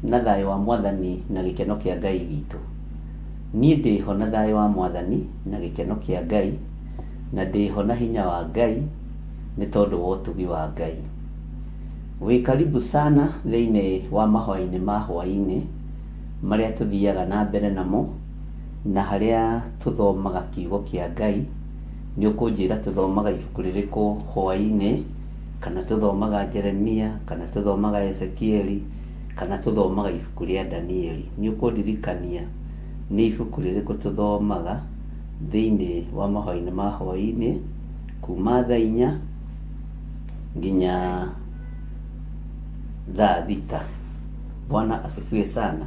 na thayũ wa Mwathani na gĩkeno kĩa Ngai witũ? Niĩ ndĩho na thayũ wa Mwathani na gĩkeno kĩa Ngai, na ndĩho na hinya wa Ngai nĩ tondũ wa ũtugi wa Ngai. Wĩ karibu sana thĩinĩ wa mahoya-inĩ ma hwaĩ-inĩ marĩa tũthiaga na mbere namo na harĩa tũthomaga kiugo kĩa Ngai. Nĩ ũkũnjĩra tũthomaga ibuku rĩrĩkũ hwaĩ-inĩ, kana tũthomaga Jeremia, kana tũthomaga Ezekieli, kana tũthomaga ibuku rĩa Danieli. Nĩ ũkũndirikania nĩ ibuku rĩrĩkũ tũthomaga thĩinĩ wa mahoya-inĩ ma hwaĩ-inĩ kuma thaa inya nginya thaa thita. Bwana asifiwe sana.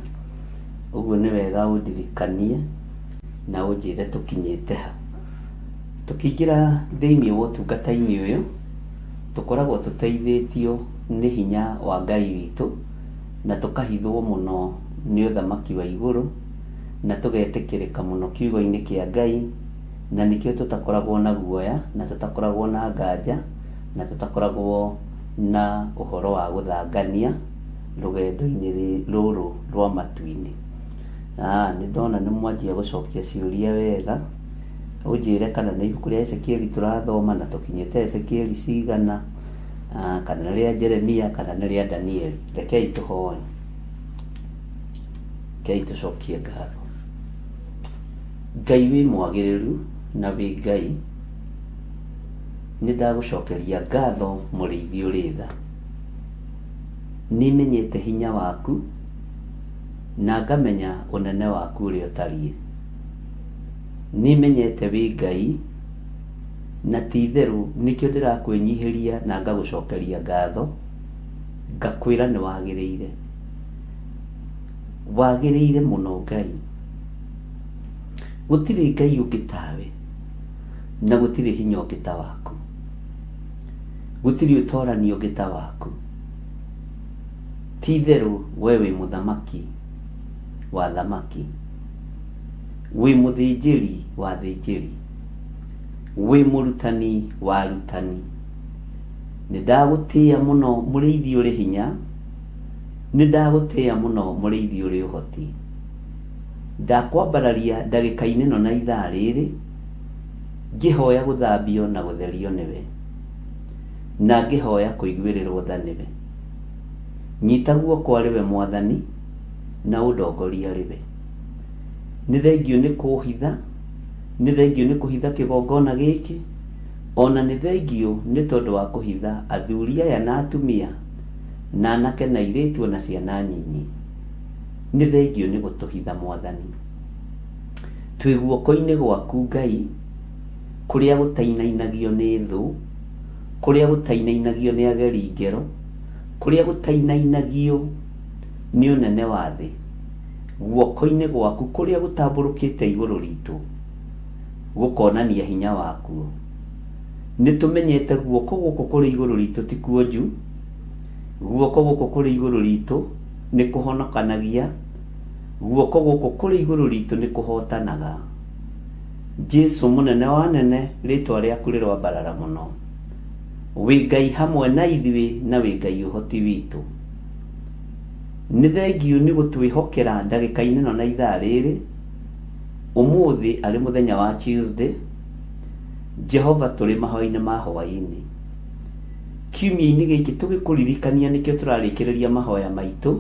Ũguo nĩ wega ũndirikanie na ũnjĩre tũkinyĩte ha. Tũkĩingĩra thĩinĩ wa ũtungata-inĩ ũyũ, tũkoragwo tũteithĩtio nĩ hinya wa Ngai witũ, na tũkahithwo mũno nĩ ũthamaki wa igũrũ, na tũgetĩkĩrĩka mũno kiugo-inĩ kĩa Ngai, na nĩkĩo tũtakoragwo na guoya, na tũtakoragwo na nganja, na tũtakoragwo na ũhoro wa gũthangania rũgendo-inĩ rũrũ rwa matu-inĩ. Nĩ ndona nĩ mwanjia gũcokia ciũria wega. Ũnjĩre kana nĩ ibuku rĩa Ezekieli tũrathoma na tũkinyĩte Ezekieli cigana, kana nĩ rĩa Jeremia kana nĩ rĩa Danieli. Rekei tũhoe. Rekei tũcokie ngatho. Ngai wĩ mwagĩrĩru na wĩ Ngai, nĩ ndagũcokeria ngatho mũrĩithi ũrĩ tha. Nĩmenyete hinya waku na ngamenya ũnene waku ũrĩa ũtariĩ. Nĩmenyete wĩ Ngai, na ti-itherũ nĩkĩo ndĩrakwĩnyihĩria na ngagũcokeria ngatho, ngakwĩra nĩwagĩrĩire. Wagĩrĩire mũno Ngai. Gũtirĩ Ngai ũngĩ tawe, na gũtirĩ hinya ũngĩ ta waku. Gũtirĩ ũtorani ũngĩ ta waku. Ti-itherũ we wĩ mũthamaki wa athamaki. Wĩ mũthĩnjĩri wa athĩnjĩri, wĩ mũrutani wa arutani. Nĩ ndagũtĩĩa mũno mũrĩithi ũrĩ hinya, nĩ ndagũtĩĩa mũno mũrĩithi ũrĩ ũhoti. Ndakwambararia ndagĩka-inĩ ĩno na ithaa rĩrĩ, ngĩhoya gũthambio na gũtherio nĩwe, na ngĩhoya kũiguĩrĩrwo tha nĩwe. Nyita guoko arĩ we Mwathani, na ũndongorie arĩ we. Nĩ thengiũ nĩ kũhitha, nĩ thengiũ nĩ kũhitha kĩgongona gĩkĩ, o na nĩ thengiũ nĩ tondũ wa kũhitha athuri aya na atumia, na anake na airĩtu o na ciana nyinyi. Nĩ thengiũ nĩ gũtũhitha Mwathani. Twĩ guoko-inĩ gwaku Ngai, kũrĩa gũtainainagio nĩ thũ, kũrĩa gũtainainagio nĩ ageri ngero, kũrĩa gũtainainagio nĩ ũnene wa thĩ. Guoko-inĩ gwaku kũrĩa gũtambũrũkĩte igũrũ ritũ, gũkonania hinya wakuo. Nĩ tũmenyete guoko gũkũ kũrĩ igũrũ ritũ ti kuonju, guoko gũkũ kũrĩ igũrũ ritũ nĩ kũhonokanagia, guoko gũkũ kũrĩ igũrũ ritũ nĩ kũhotanaga. Jesu mũnene wa anene, rĩtwa rĩaku rĩroambarara mũno. Wĩ Ngai hamwe na ithuĩ na wĩ Ngai ũhoti witũ. Nĩ thengiũ nĩ gũtwĩhokera ndagĩka-inĩ ĩno na ithaa rĩrĩ, ũmũthĩ arĩ mũthenya wa Tuesday, Jehova tũrĩ mahoya-inĩ ma hwaĩ-inĩ. Kiumia-inĩ gĩkĩ tũgĩkũririkania nĩkĩo tũrarĩkĩrĩria mahoya maitũ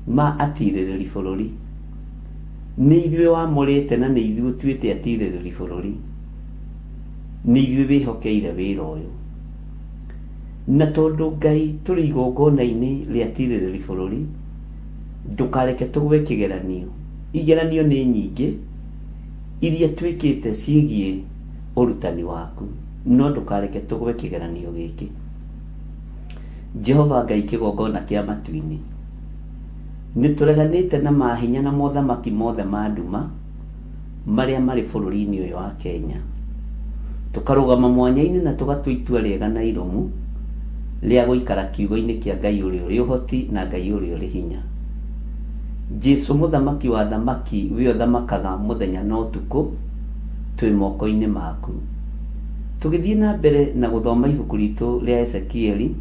ma atirĩrĩri bũrũri. Nĩ ithuĩ wamũrĩte na nĩ ithuĩ ũtuĩte atirĩrĩri bũrũri. Nĩ ithuĩ wĩhokeire wĩra ũyũ. Na tondũ Ngai tũrĩ igongona-inĩ rĩa tirĩrĩri bũrũri, ndũkareke tũgwe kĩgeranio. Igeranio nĩ nyingĩ iria twĩkĩte ciĩgiĩ ũrutani waku, no ndũkareke tũgwe kĩgeranio gĩkĩ. Jehova Ngai kĩgongona kĩa matu-inĩ, nĩ tũreganĩte na mahinya na mothamaki mothe ma nduma, marĩa marĩ bũrũri-inĩ ũyũ wa Kenya. Tũkarũgama mwanya-inĩ na tũgatua itua rĩega na irũmu rĩa gũikara kiugo-inĩ kĩa Ngai ũrĩa ũrĩ ũhoti na Ngai ũrĩa ũrĩ hinya. Jesu mũthamaki wa athamaki we ũthamakaga mũthenya na ũtukũ, twĩ moko-inĩ maku. Tũgĩthiĩ na mbere na gũthoma ibuku ritũ rĩa Ezekieli,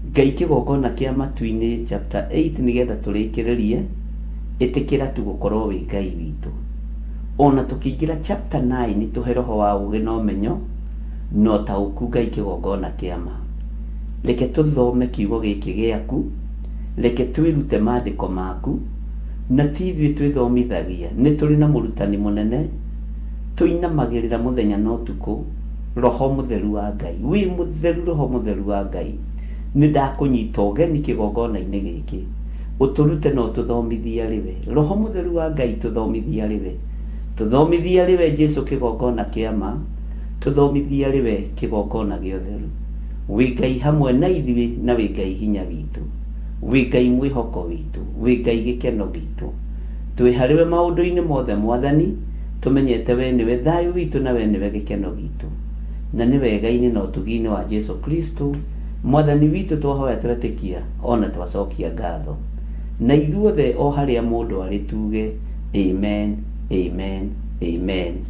Ngai kĩgongona kĩa matu-inĩ chapter 8 nĩgetha tũrĩkĩrĩrie, ĩtĩkĩra tu gũkorwo wĩ Ngai witũ. Ona tũkĩingĩra chapter 9 tũhe roho wa ũgĩ na ũmenyo na ũtaũku Ngai kĩgongona kĩa ma. Reke tũthome kiugo gĩkĩ gĩaku, reke twĩrute maandĩko maku, na ti ithuĩ twĩthomithagia, nĩ tũrĩ na mũrutani mũnene tũinamagĩrĩra mũthenya na ũtukũ, Roho Mũtheru wa Ngai. Wĩ mũtheru Roho Mũtheru wa Ngai. Nĩ ndakũnyita ũgeni kĩgongona-inĩ gĩkĩ, ũtũrute na ũtũthomithie arĩ we. Roho Mũtheru wa Ngai tũthomithie arĩ we. Tũthomithie arĩ we Jesu kĩgongona kĩa ma, tũthomithie arĩ we kĩgongona gĩa ũtheru. Wĩ Ngai hamwe na ithuĩ na wĩ Ngai hinya witũ. Wĩ Ngai mwĩhoko witũ. Wĩ Ngai gĩkeno gitũ. Twĩ harĩ we maũndũ-inĩ mothe Mwathani, tũmenyete we nĩwe thayũ witũ na we nĩwe gĩkeno gitũ. Na nĩ wega-inĩ na ũtugi-inĩ wa Jesu Kristo, Mwathani witũ twahoya twetĩkia ona twacokia ngatho. Na ithuothe o harĩa mũndũ arĩ tuge amen, amen, amen.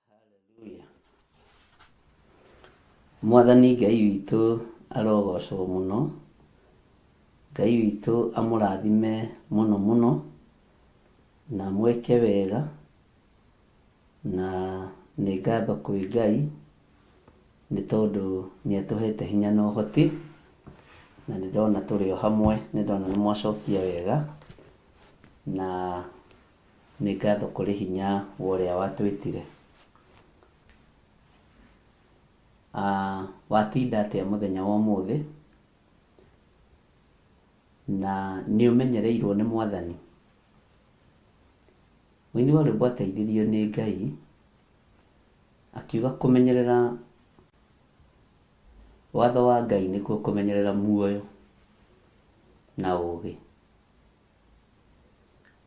Hallelujah. Mwathani Ngai witũ arogocwo mũno. Ngai witũ amũrathime mũno mũno na amwĩke wega na nĩ ngatho kwĩ Ngai nĩ tondũ nĩ atũhete hinya na ũhoti na nĩ ndona tũrĩ o hamwe, nĩ ndona nĩ mwacokia wega na nĩ ngatho kũrĩ hinya wa ũrĩa watwĩtire. Watinda atĩa mũthenya wa ũmũthĩ? Na nĩ ũmenyereirwo nĩ Mwathani? Mũini wa rwĩmbo ateithirio nĩ Ngai akiuga kũmenyerera watho wa Ngai nĩkuo kũmenyerera muoyo na ũgĩ.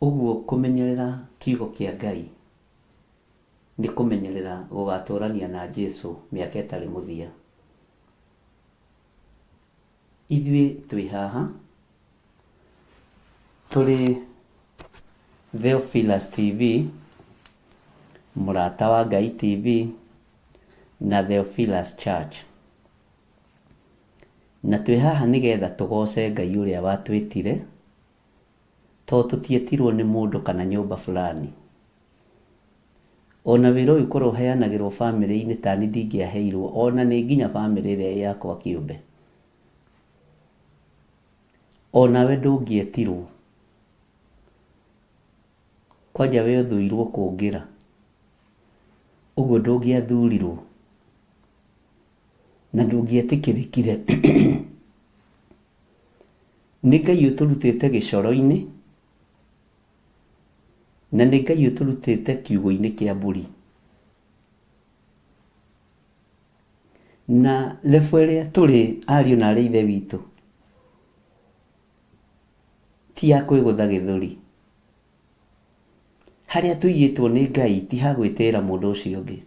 Ũguo kũmenyerera kiugo kĩa Ngai nĩ kũmenyerera gũgatũrania na Jesu mĩaka ĩtarĩ mũthia. Ithuĩ twĩ haha tũrĩ Theophilus TV, Mũrata wa Ngai TV na Theophilus Church. Na twĩ haha nĩgetha tũgoce Ngai ũrĩa watwĩtire, tondũ tũtietirwo nĩ mũndũ kana nyũmba fulani. Ona wĩra ũyũ korwo ũheanagĩrwo bamĩrĩ-inĩ tani ndingĩaheirwo ona nĩ nginya bamĩrĩ ĩrĩa ĩ yakwa kĩũmbe. Onawe ndũngĩetirwo. Kwanja we ũthũirwo kũngĩra. Ũguo ndũngĩathurirwo. Na ndũngĩetĩkĩrĩkire. Nĩ Ngai ũtũrutĩte gĩcoro-inĩ, na nĩ Ngai ũtũrutĩte kiugũ-inĩ kĩa mbũri. Na level ĩrĩa tũrĩ ariũ na arĩ ithe witũ, ti ya kwĩgũtha gĩthũri. Harĩa tũigĩtwo nĩ Ngai ti ha gwĩtĩĩra mũndũ ũcio ũngĩ.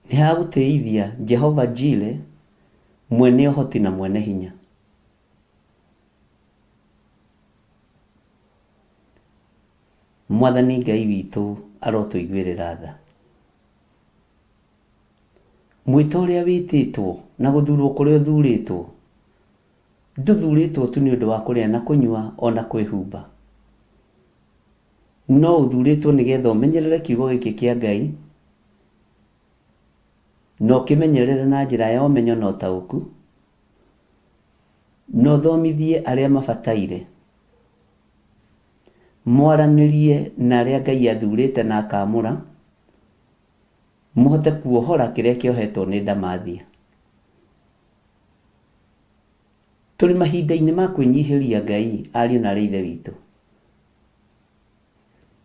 Nĩ ha gũtĩithia Jehova Jireh, mwene ũhoti na mwene hinya. Mwathani Ngai witũ arotũiguĩrĩra tha. Mwĩto ũrĩa wĩtĩtwo na gũthurwo kũrĩa ũthurĩtwo, ndũthurĩtwo tu nĩ ũndũ wa kũrĩa na kũnyua ona kwĩhumba, no ũthurĩtwo nĩgetha ũmenyerere kiugo gĩkĩ kĩa Ngai na ũkĩmenyerere na njĩra ya ũmenyo na ũtaũku, na ũthomithie arĩa mabataire, mwaranĩrie na arĩa Ngai athurĩte na akamũra, mũhote kuohora kĩrĩa kĩohetwo nĩ ndamathia. Tũrĩ mahinda-inĩ ma kwĩnyihĩria Ngai, ariũ na arĩ ithe witũ.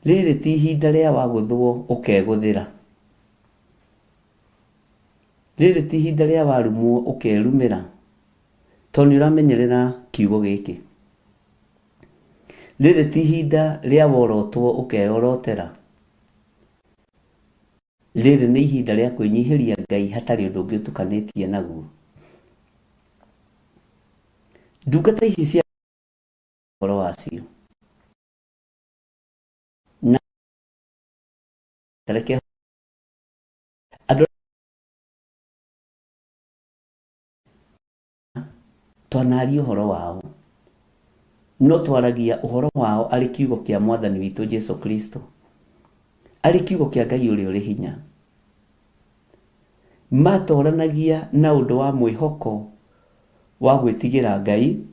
Rĩrĩ ti ihinda rĩa wagũthwo ũkegũthĩra. Rĩrĩ ti ihinda rĩa warumwo ũkerumĩra, tondũ nĩ ũramenyerera kiugo gĩkĩ. Rĩrĩ ti ihinda rĩa worotwo ũkeyorotera. Rĩrĩ nĩ ihinda rĩa kwĩnyihĩria Ngai hatarĩ ũndũ ũngĩ ũtukanĩtie naguo. Ndungata ici cia ũhoro wacio. Na reke andũ twanaria ũhoro wao, no twaragia ũhoro wao arĩ kiugo kĩa Mwathani witũ Jesu Kristo, arĩ kiugo kĩa Ngai ũrĩa ũrĩ hinya. Matoranagia na ũndũ wa mwĩhoko wa gwĩtigĩra Ngai,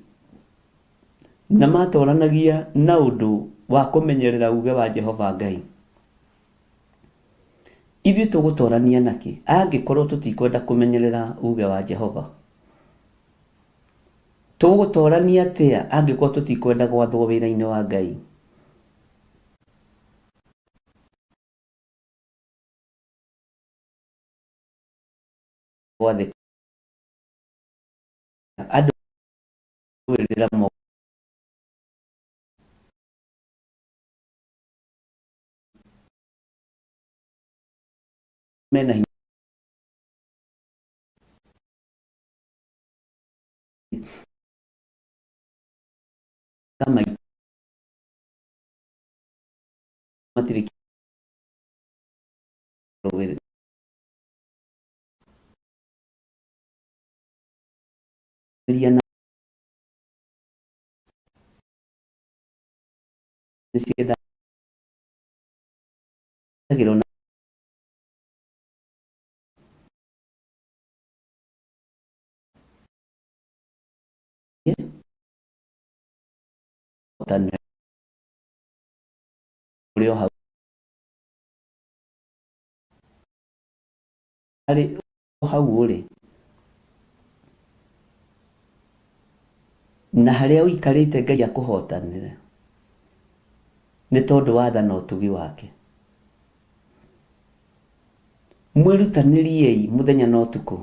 na matoranagia na ũndũ wa kũmenyerera uge wa Jehova Ngai. Ithuĩ tũgũtorania nakĩ angĩkorwo tũtikwenda kũmenyerera uge wa Jehova? Tũgũtorania atĩa angĩkorwo tũtikwenda gwathwo wĩra-inĩ wa Ngai? Gwathĩka andũ wĩrĩra moko mena hinya maita matirĩ kĩrũĩrĩria na nĩciendagĩrwo na ũrĩ o hau harĩ o hau ũrĩ na harĩa ũikarĩte Ngai akũhotanĩre nĩ tondũ wa tha na ũtugi wake. Mwĩrutanĩriei mũthenya na ũtukũ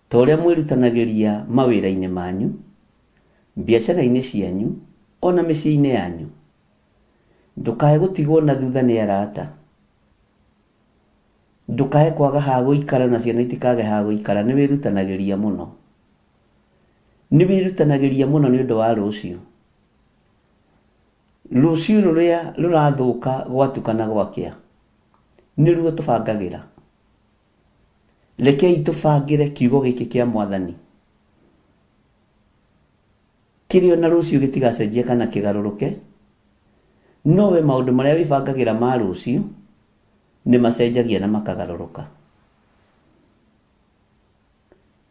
ta ũrĩa mwĩrutanagĩria mawĩra-inĩ manyu, biacara-inĩ cianyu, ona mĩciĩ-inĩ yanyu. Ndũkae gũtigwo na thutha nĩ arata. Ndũkae kwaga ha gũikara na ciana itikage ha gũikara. Nĩ wĩrutanagĩria mũno. Nĩ wĩrutanagĩria mũno nĩ ũndũ wa rũciũ. Rũciũ rũrĩa rũrathũka gwatuka na gwakĩa, nĩruo tũbangagĩra. Rekei tũbangĩre kiugo gĩkĩ kĩa Mwathani. Kĩrĩa ona rũciũ gĩtigacenjia kana kĩgarũrũke, no we maũndũ marĩa wĩbangagĩra ma rũciũ nĩ macenjagia na makagarũrũka.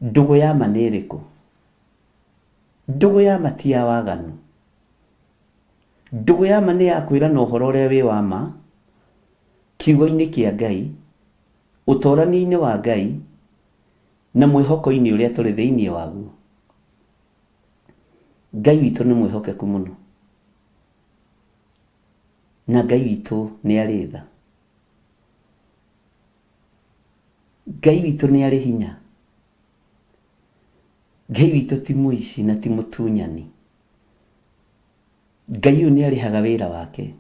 Ndũgũ ya ma nĩ ĩrĩkũ? Ndũgũ ya ma ti ya waganu. Ndũgũ ya ma nĩ ya kwĩrana ũhoro ũrĩa wĩ wa ma kiugo-inĩ kĩa Ngai, ũtorania-inĩ wa Ngai, na mwĩhoko-inĩ ũrĩa tũrĩ thĩinĩ waguo. Ngai witũ nĩ mwĩhokeku mũno, na Ngai witũ nĩ arĩ tha. Ngai witũ nĩ arĩ hinya. Ngai witũ ti mũici na ti mũtunyani. Ngai ũyũ nĩ arĩhaga wĩra wake.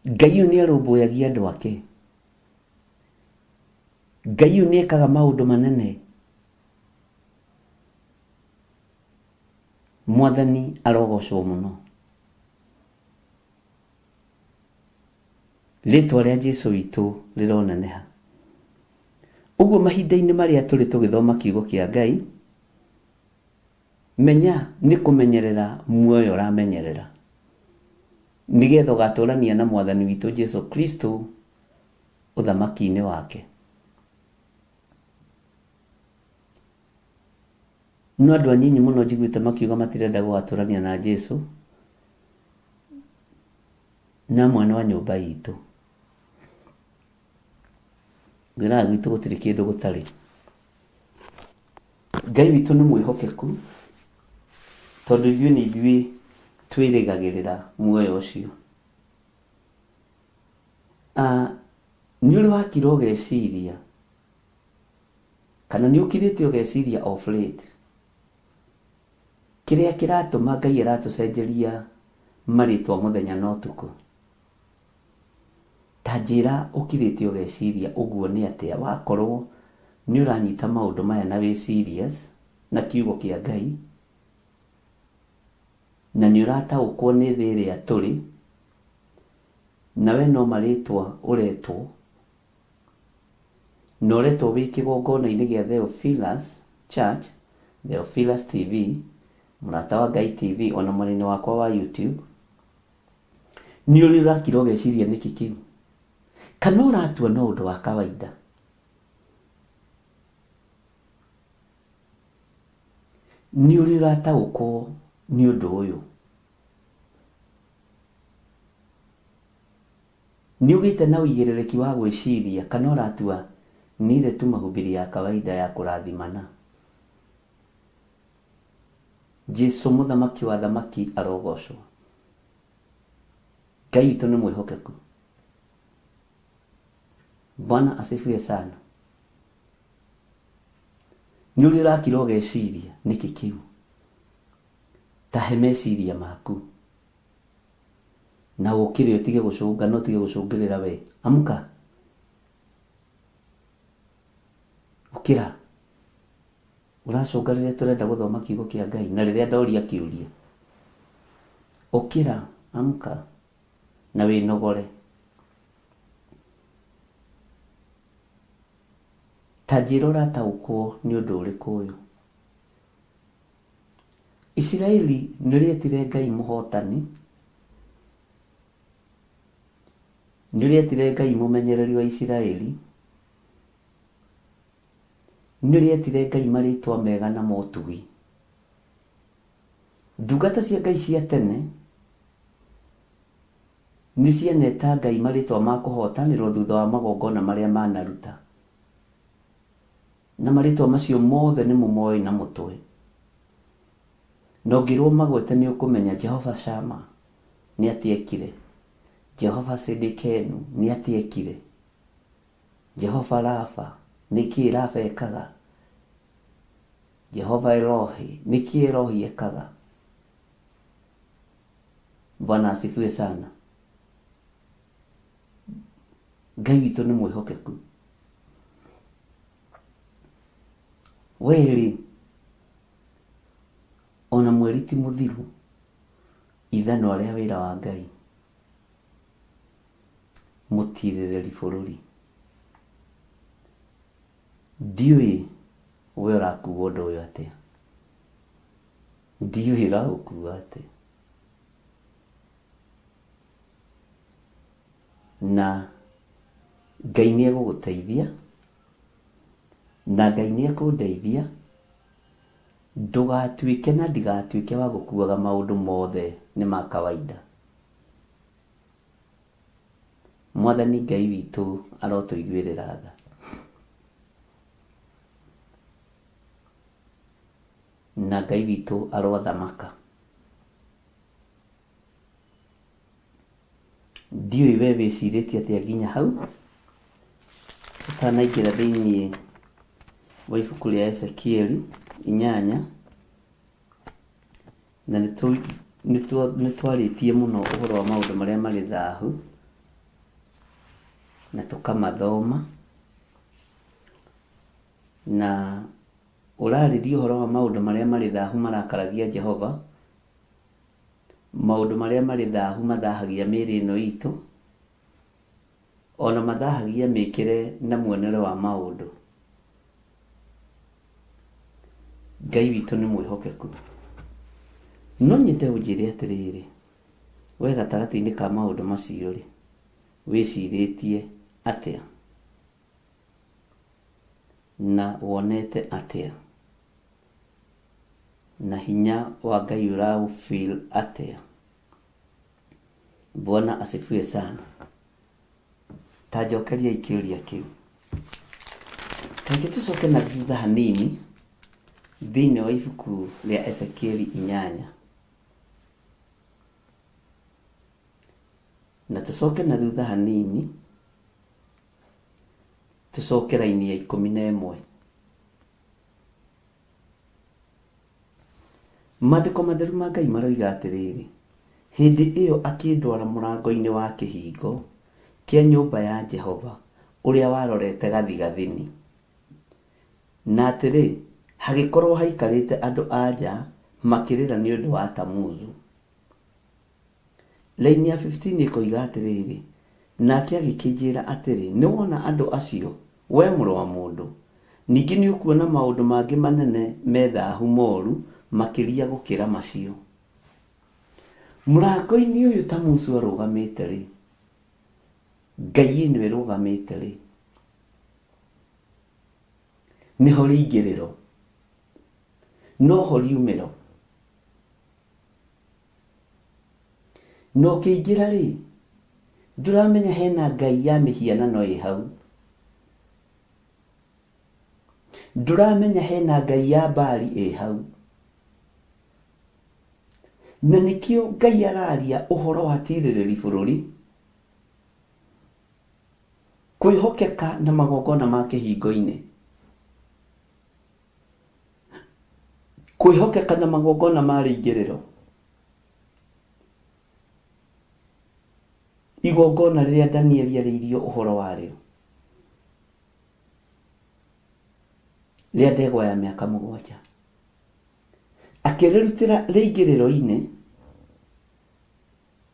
Ngai ũyũ nĩ arũmbũyagia andũ ake. Ngai ũyũ nĩ ekaga maũndũ manene. Mwathani arogocwo mũno. Rĩtwa rĩa Jesu witũ rĩroneneha. Ũguo mahinda-inĩ marĩa tũrĩ tũgĩthoma kiugo kĩa Ngai, menya nĩ kũmenyerera muoyo ũramenyerera, nĩgetha ũgatũrania na Mwathani witũ Jesu Kristo ũthamaki-inĩ wake. No andũ anyinyi mũno njiguĩte makiuga matirenda gũgatũrania na Jesu, na amwe nĩ a nyũmba itũ. Ngwĩraga gwitũ gũtirĩ kĩndũ gũtarĩ. Ngai witũ nĩ mwĩhokeku, tondũ ithuĩ nĩ ithuĩ Twĩrĩgagĩrĩra muoyo ũcio. Nĩ ũrĩ wakira ũgeciria, kana nĩ ũkirĩte ũgeciria of late, kĩrĩa kĩratũma Ngai aratũcenjeria marĩtwa mũthenya na ũtukũ? Ta njĩra ũkirĩte ũgeciria ũguo nĩ atĩa wakorwo nĩ ũranyita maũndũ maya na wĩ serious na kiugo kĩa Ngai, na nĩ ũrataũkwo nĩ thĩ ĩrĩa tũrĩ, na we no marĩtwa ũretwo, na ũretwo wĩ kĩgongona-inĩ gĩa Theophilus Church, Theophilus TV, Mũrata wa Ngai TV, ona mwena-inĩ wakwa wa YouTube, nĩ ũrĩ ũrakira ũgeciria nĩkĩ kĩu? Kana ũratua no ũndũ wa kawaida? Nĩ ũrĩ ũrataũkwo nĩ ũndũ ũyũ? Nĩ ũgĩte na ũigĩrĩrĩki wa gwĩciria kana ũratua ni ile tu mahubiri ya kawaida ya kũrathimana? Jesu mũthamaki wa athamaki arogocwo. Ngai witũ nĩ mwĩhokeku. Bwana asifiwe sana. Nĩ ũrĩ ũrakira ũgeciria nĩkĩ kĩu? Tahe meciria maku. Na ũkĩre ũtige gũcũnga na ũtige gũcũngĩrĩra we. Amka. Ũkĩra. Ũracũnga rĩrĩa tũrenda gũthoma kiugo kĩa Ngai na rĩrĩa ndoria kĩũria. Ũkĩra, amka na wĩnogore. Ta njĩra ũrataũkwo nĩ ũndũ ũrĩkũ ũyũ. Isiraeli nĩ rĩetire Ngai mũhotani, nĩ rĩetire Ngai mũmenyereri wa Isiraeli, nĩ rĩetire Ngai marĩtwa mega na motugi. Ndungata cia Ngai cia tene nĩ cianeta Ngai marĩtwa ma kũhotanĩrwo thutha wa magongona marĩa manaruta. Na marĩtwa macio mothe nĩ mũmoĩ na mũtwe. Na ũngĩrwo magwete nĩ ũkũmenya Jehova Shama nĩ atĩa ekire, Jehova Sidikenu nĩ atĩa ekire, Jehova Rafa nĩ kĩĩ Rafa ekaga, Jehova Elohi nĩ kĩĩ Elohi ekaga. Bwana asifiwe sana. Ngai witũ nĩ mwĩhokeku. Werĩ, ona mweri ti mũthiru, ithanwa rĩa wĩra wa Ngai, mũtirĩrĩri bũrũri. Ndiũĩ we ũrakua ũndũ ũyũ atĩa, ndiũĩ ũraũkua atĩa. Na Ngai nĩ egũgũteithia, na Ngai nĩ ekũndeithia, ndũgatuĩke na ndigatuĩke wa gũkuaga maũndũ mothe nĩ ma kawaida. Mwathani Ngai witũ arotũiguĩrĩra tha. Na Ngai witũ arothamaka. Ndiũĩ we wĩcirĩtie atĩa nginya hau, ũtanaingĩra thĩinĩ wa ibuku rĩa Ezekieli inyanya, na nĩ twarĩtie mũno ũhoro wa maũndũ marĩa marĩ thahu, na tũkamathoma, na ũrarĩria ũhoro wa maũndũ marĩa marĩ thahu marakaragia Jehova, Maũndũ marĩa marĩ thahu mathahagia mĩĩrĩ ĩno itũ, o na mathahagia mĩĩkĩre na muonere wa maũndũ. Ngai witũ nĩ mwĩhokeku. No nyende ũnjĩre atĩrĩrĩ, we gatagatĩ-inĩ ka maũndũ macio-rĩ, wĩcirĩtie atĩa? Na wonete atĩa? Na hinya wa Ngai ũraũ feel atĩa? Bwana asifiwe sana. Ta njokeriai kĩũria kĩu. Reke tũcoke na thutha hanini thĩinĩ wa ibuku rĩa Ezekieli inyanya. Na tũcoke na thutha hanini, tũcoke raini ya 11. Maandĩko matheru ma Ngai maroiga atĩrĩrĩ, hĩndĩ ĩyo akĩndwara mũrango-inĩ wa kĩhingo kĩa nyũmba ya Jehova ũrĩa warorete gathigathini. Na atĩrĩ, hagĩkorwo haikarĩte andũ-a-nja makĩrĩra nĩ ũndũ wa Tamuzu. Raini ya 15 ĩkoiga atĩrĩrĩ, nake agĩkĩnjĩra atĩrĩ, nĩwona andũ acio, wee mũrũ wa mũndũ? Ningĩ nĩũkuona maũndũ mangĩ manene me thahu moru makĩria gũkĩra macio. Mũrango-inĩ ũyũ Tamuzu arũgamĩte-rĩ, ngai ĩno ĩrũgamĩte-rĩ, nĩho rĩingĩrĩro, noho riumĩro. Na ũkĩingĩra rĩ, ndũramenya hena ngai ya mĩhianano ĩ hau. Ndũramenya hena ngai ya Baali ĩ hau. Na nĩkĩo Ngai araria ũhoro wa tirĩrĩri bũrũri, kwĩhokeka na magongona ma kĩhingo-inĩ. Kwĩhokeka na magongona ma rĩingĩrĩro. Igongona rĩrĩa Danieli arĩirio ũhoro warĩo rĩa ndegwa ya mĩaka 7. Akĩrĩrutĩra rĩingĩrĩro-inĩ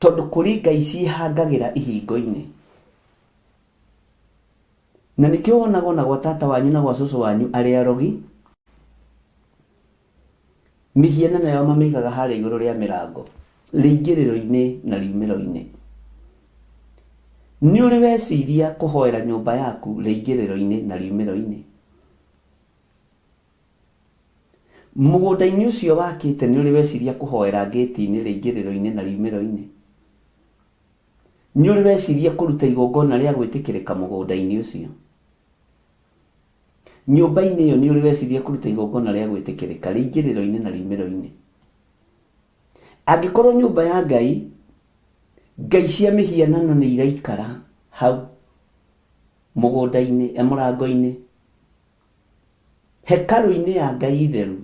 tondũ kũrĩ ngai ciĩhangagĩra ihingo-inĩ. Na nĩkĩo wonaga ona gwa tata wanyu na gwa cũcũ wanyu arĩ arogi, mĩhianano yao mamĩigaga harĩa igũrũ rĩa mĩrango, rĩingĩrĩro-inĩ na riumĩro-inĩ. Nĩ ũrĩ weciria kũhoera nyũmba yaku rĩingĩrĩro-inĩ na riumĩro-inĩ? Mũgũnda-inĩ ũcio wakĩte nĩ ũrĩ weciria kũhoera ngĩti-inĩ rĩingĩrĩro-inĩ na riumĩro-inĩ? Nĩ ũrĩ weciria kũruta igongona rĩa gwĩtĩkĩrĩka mũgũnda-inĩ ũcio? Nyũmba-inĩ ĩyo nĩ ũrĩ weciria kũruta igongona rĩa gwĩtĩkĩrĩka rĩingĩrĩro-inĩ na riumĩro-inĩ? Angĩkorwo nyũmba ya Ngai, ngai cia mĩhianano nĩ iraikara hau mũgũnda-inĩ, mũrango-inĩ, hekarũ-inĩ ya Ngai theru,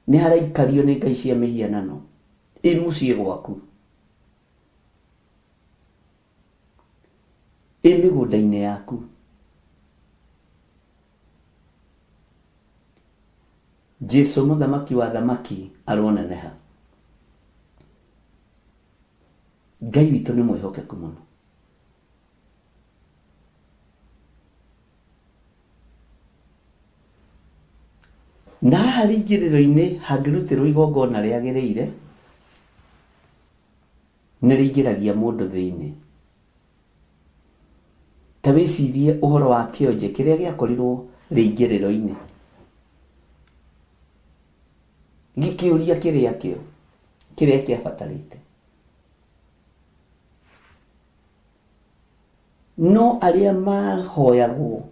nĩ haraikario nĩ ngai cia mĩhianano ĩ mũciĩ gwaku, ĩ mĩgũnda-inĩ yaku. Jesu mũthamaki wa thamaki aroneneha. Ngai witũ nĩ mwĩhokeku mũno. Na haha rĩingĩrĩro-inĩ hangĩrutĩrwo igongona rĩagĩrĩire, nĩ rĩingĩragia mũndũ thĩinĩ. Ta wĩcirie ũhoro wa kĩonje kĩrĩa gĩakorirwo rĩingĩrĩro-inĩ, gĩkĩũria kĩrĩa kĩo, kĩrĩa kĩabatarĩte. No arĩa mahoyagwo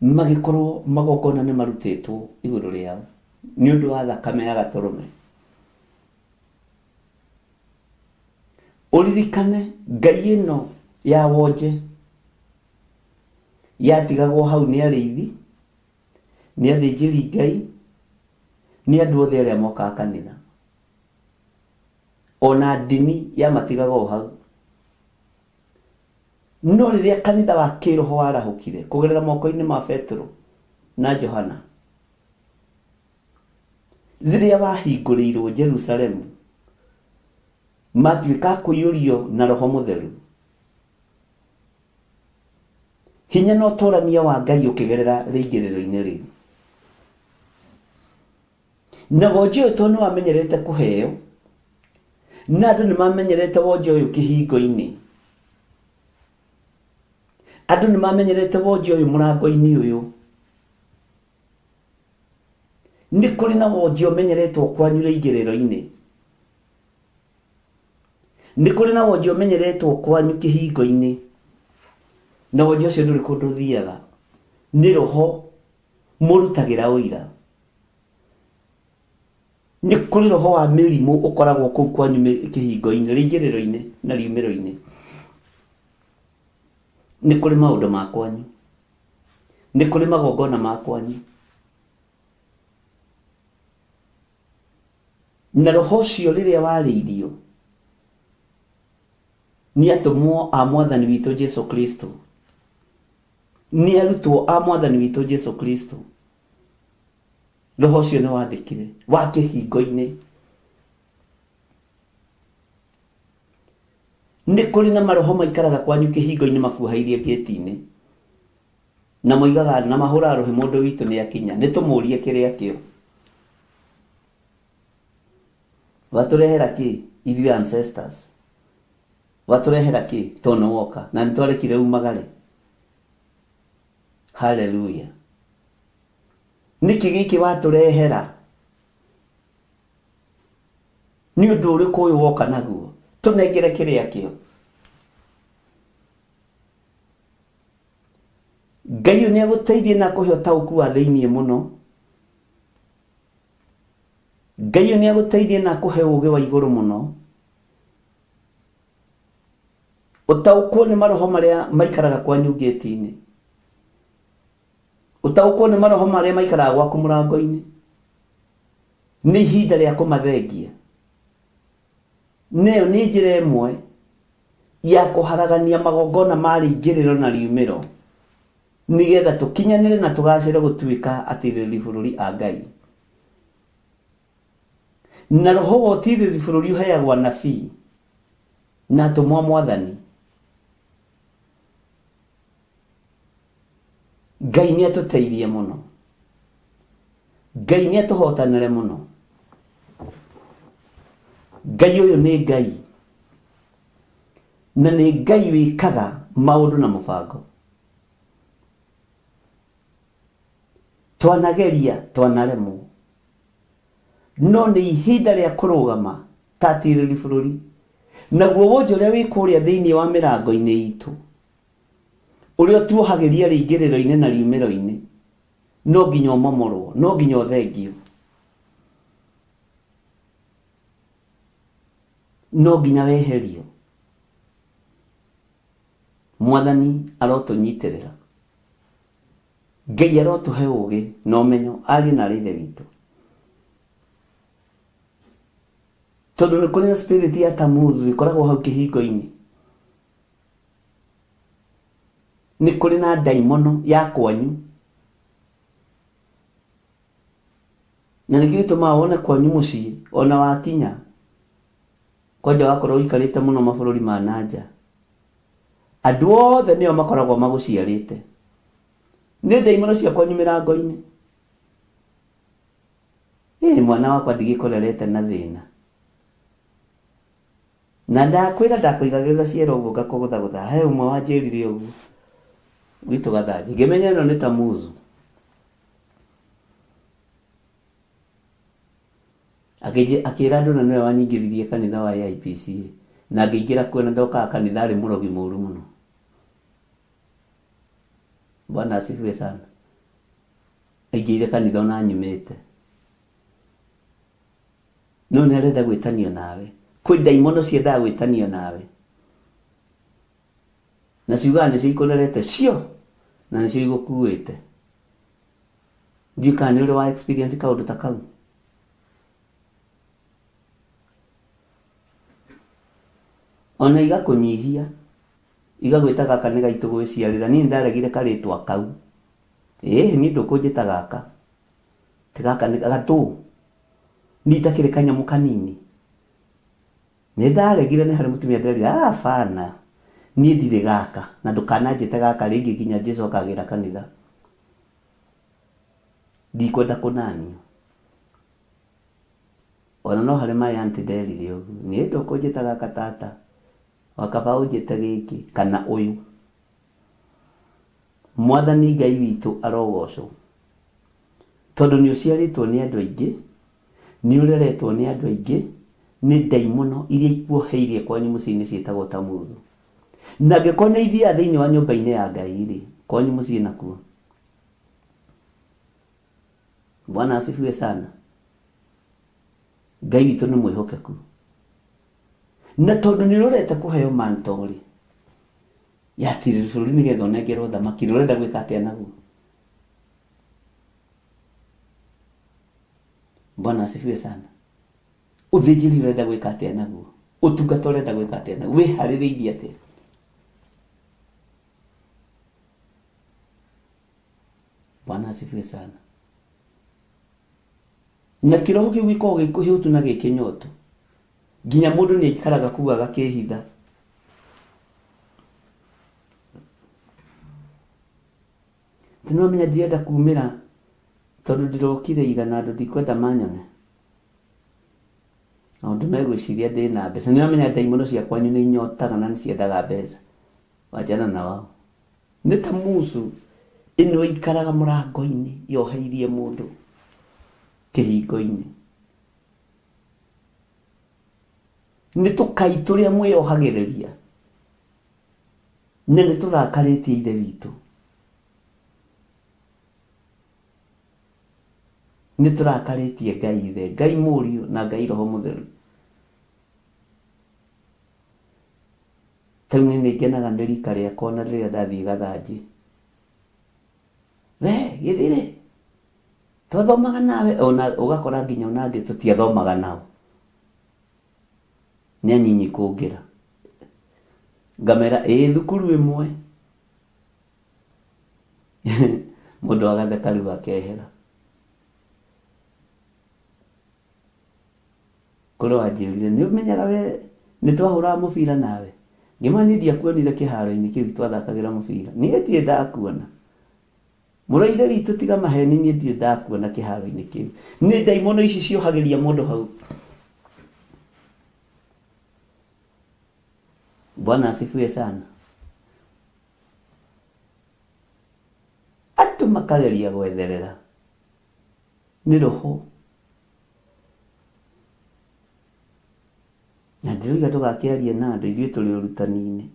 magĩkorwo magongona nĩ marutĩtwo igũrũ rĩao nĩ ũndũ wa thakame ya gatũrũme. Ũririkane ngai ĩno ya wonje yatigagwo hau nĩ arĩithi, nĩ athĩnjĩri Ngai, nĩ andũ othe arĩa mokaga kanitha. Ona ndini yamatigaga o hau. No rĩrĩa kanitha wa kĩroho warahũkire kũgerera moko-inĩ ma Petero na Johana, rĩrĩa wahingũrĩirwo Jerusalemu, matuĩka a kũiyũrio na Roho Mũtheru, hinya na ũtorania wa Ngai ũkĩgerera rĩingĩrĩro-inĩ rĩu. Na wonje ũyũ tondũ nĩ wamenyerete kũheo, na andũ nĩ mamenyerete wonje ũyũ kĩhingo-inĩ, andũ nĩ mamenyerete wonje ũyũ mũrango-inĩ ũyũ. Nĩ kũrĩ na wonje ũmenyeretwo kwanyu rĩingĩrĩro-inĩ, nĩ kũrĩ na wonje ũmenyeretwo kwanyu kĩhingo-inĩ, na wonje ũcio ndũrĩ kũndũ ũthiaga, nĩ roho mũrutagĩra ũira. Nĩ kũrĩ roho wa mĩrimũ ũkoragwo kũu kwanyu kĩhingo-inĩ, rĩingĩrĩro-inĩ na riumĩro-inĩ. Nĩ kũrĩ maũndũ ma kwanyu, nĩ kũrĩ magongona ma kwanyu. Na roho ũcio rĩrĩa warĩirio nĩ atũmwo a mwathani witũ Jesu Kristo, nĩ arutwo a mwathani witũ Jesu Kristo, roho ũcio nĩ wathĩkire wa kĩhingo-inĩ. Nĩ kũrĩ na maroho maikaraga kwanyu kĩhingo-inĩ makuoheirie ngĩti-inĩ, na moigaga na mahũraga rũhĩ mũndũ witũ nĩ akinya, nĩ tũmũrie kĩrĩa kĩo. Watũrehera kĩ ithuĩ ancestors? Watũrehera kĩ tondũ nĩ woka na nĩ twarekire umagare? Haleluya. Nĩkĩ gĩkĩ watũrehera? Nĩ ũndũ ũrĩkũ ũyũ woka naguo? Tũnengere kĩrĩa kĩo. Ngai ũyũ nĩ agũteithie na akũhe ũtaũku wa thĩiniĩ mũno. Ngai ũyũ nĩ agũteithie na akũhe ũũgĩ wa igũrũ mũno. Ũtaũkwo nĩ maroho marĩa maikaraga kwanyu ngĩti-inĩ. Ũtaũkwo nĩ maroho marĩa maikaraga gwaku mũrango-inĩ. Nĩ ihinda rĩa kũmathengia. Nayo nĩ njĩra ĩmwe ya kũharagania magongona ma rĩingĩrĩro na riumĩro nĩgetha tũkinyanĩre na tũgacĩre gũtuĩka atirĩrĩri bũrũri a Ngai. Na roho wa ũtirĩrĩri bũrũri ũheagwo anabii na atũmwo a Mwathani. Ngai nĩ atũteithie mũno. Ngai nĩ atũhotanĩre mũno. Ngai ũyũ nĩ Ngai. Na nĩ Ngai wĩkaga maũndũ na mũbango. Twanageria, twanaremwo. No nĩ ihinda rĩa kũrũgama ta atirĩrĩri bũrũri. Naguo wonje ũrĩa wĩ kũrĩa thĩinĩ wa mĩrango-inĩ itũ, ũrĩa ũtuohagĩria rĩingĩrĩro-inĩ na riumĩro-inĩ, no nginya ũmomorwo, no nginya ũthengio. No nginya weherio. Mwathani arotũnyitĩrĩra. Ngai arotũhe ũgĩ na ũmenyo ariũ na aarĩ a Ithe witũ. Tondũ nĩ kũrĩ na spirit ya Tamuzu ĩkoragwo hau kĩhingo-inĩ. Nĩ kũrĩ na ndaimono ya kwanyu. Na nĩkĩo gĩtũmaga wone kwanyu mũciĩ ona wakinya kwanja wakorwo ũikarĩte mũno mabũrũri ma na nja, andũ othe nĩo makoragwo magũciarĩte. Nĩ ndaimono cia kwanyu mĩrango-inĩ. Ĩ mwana wakwa ndigĩkũrerete na thĩna. Na ndakwĩra ndakũigagĩrĩra ciero ũguo ngakũgũthagũtha. He ũmwe wanjĩrire ũguo gwitũ Gathanjĩ. Ngĩmenya ĩno nĩ Tamuzu. Akĩra andũ na nĩwe wanyingĩririe kanitha wa AIPCA. Na ngĩingĩra kuo na ndokaga kanitha arĩ mũrogi mũru mũno. Bwana asifiwe sana. Aingĩire kanitha ona nyumĩte. No nĩ arenda gwĩtanio nawe. Kwĩ ndaimono ciendaga gwĩtanio nawe. Na ciugaga nĩcio ikũrerete cio na nĩcio igũkuĩte. Ndiũĩ kana nĩ ũrĩ wa experience kaũndũ ta kau. Ona igakũnyihia, igagwĩta gaka nĩ gaitũ gwĩciarĩra. Niĩ nĩ ndaregire karĩtwa kau. Ĩĩ niĩ ndũkũnjĩta gaka. Ti gaka nĩ gatũ. Niĩ itakĩrĩ kanyamũ kanini. Nĩ ndaregire nĩ harĩ mũtumia nderire abana niĩ ndirĩ gaka na ndũkananjĩte gaka rĩngĩ nginya Jesu akagĩra kanitha. Ndikwenda kũnanio. Ona no harĩ my aunty nderire ũguo, niĩ ndũkũnjĩta gaka tata, wakaba ũnjĩte gĩkĩ kana ũyũ. Mwathani Ngai witũ arogocwo, tondũ nĩ ũciarĩtwo nĩ andũ aingĩ, nĩ ũreretwo nĩ andũ aingĩ, nĩ ndaimono iria ikuoheirie kwanyu mũciĩ-inĩ ciĩtagwo Tamuzu. Na angĩkorwo nĩ ithiaga thĩinĩ wa nyũmba-inĩ ya Ngai-rĩ, kwanyu mũciĩ nakuo. Bwana asifiwe sana. Ngai witũ nĩ mwĩhokeku. Na tondũ nĩ ũrorete kũheo manto rĩ, ya tirĩrĩ bũrũri nĩgetha ũnengerwo thamaki rĩ, ũrenda gwĩka atĩa naguo? Bwana asifiwe sana. Ũthĩnjĩri ũrenda gwĩka atĩa naguo? Ũtungata ũrenda gwĩka atĩa naguo? Wĩharĩrĩirie atĩa? Bwana asifiwe sana. Na kĩroho kĩu gĩkoragwo gĩ kĩhũtu na gĩ kĩnyotu nginya mũndũ nĩ aikaraga kũu agakĩhitha. Atĩ nĩ wamenya ndirenda kumĩra tondũ ndĩrokire ira na andũ ndikwenda manyone. Andũ megwĩciria ndĩna mbeca. Nĩ wamenya ndaimono cia kwanyu nĩ inyotaga na nĩ ciendaga mbeca. Wachana na wao. Nĩ ta musu ĩno ĩikaraga mũrango-inĩ yoheirie mũndũ kĩhingo-inĩ. Nĩ tũkai tũrĩa mwĩyohagĩrĩria na nĩ tũrakarĩtie Ithe witũ. Nĩ tũrakarĩtie Ngai Ithe, Ngai Mũriũ na Ngai Roho Mũtheru. Ta rĩu niĩ nĩ ngenaga nĩ rika rĩakwa na rĩrĩa ndathiĩ gathanjĩ. We gĩthire twathomaga nawe ona ũgakora nginya ona angĩ tũtiathomaga nao. Nĩ anyinyi kũngĩra. Ngamera ĩĩ thukuru ĩmwe. Mũndũ agatheka rĩu akehera. Kũrĩ wanjĩrire nĩ ũmenyaga we nĩ twahũraga mũbira nawe? Ngĩmwĩra niĩ ndiakuonire kĩharo-inĩ kĩu twathakagĩra mũbira. Niĩ ndirĩ ndakuona. Mũrũ wa ithe witũ tiga maheni niĩ ndirĩ ndakuona kĩharo-inĩ kĩu. Nĩ ndaimono ici ciohagĩria mũndũ hau. Bwana asifiwe sana. Andũ makageria gwetherera nĩ roho. Na ndĩroiga ndũgakĩarie na andũ ithuĩ tũrĩ ũrutani-inĩ.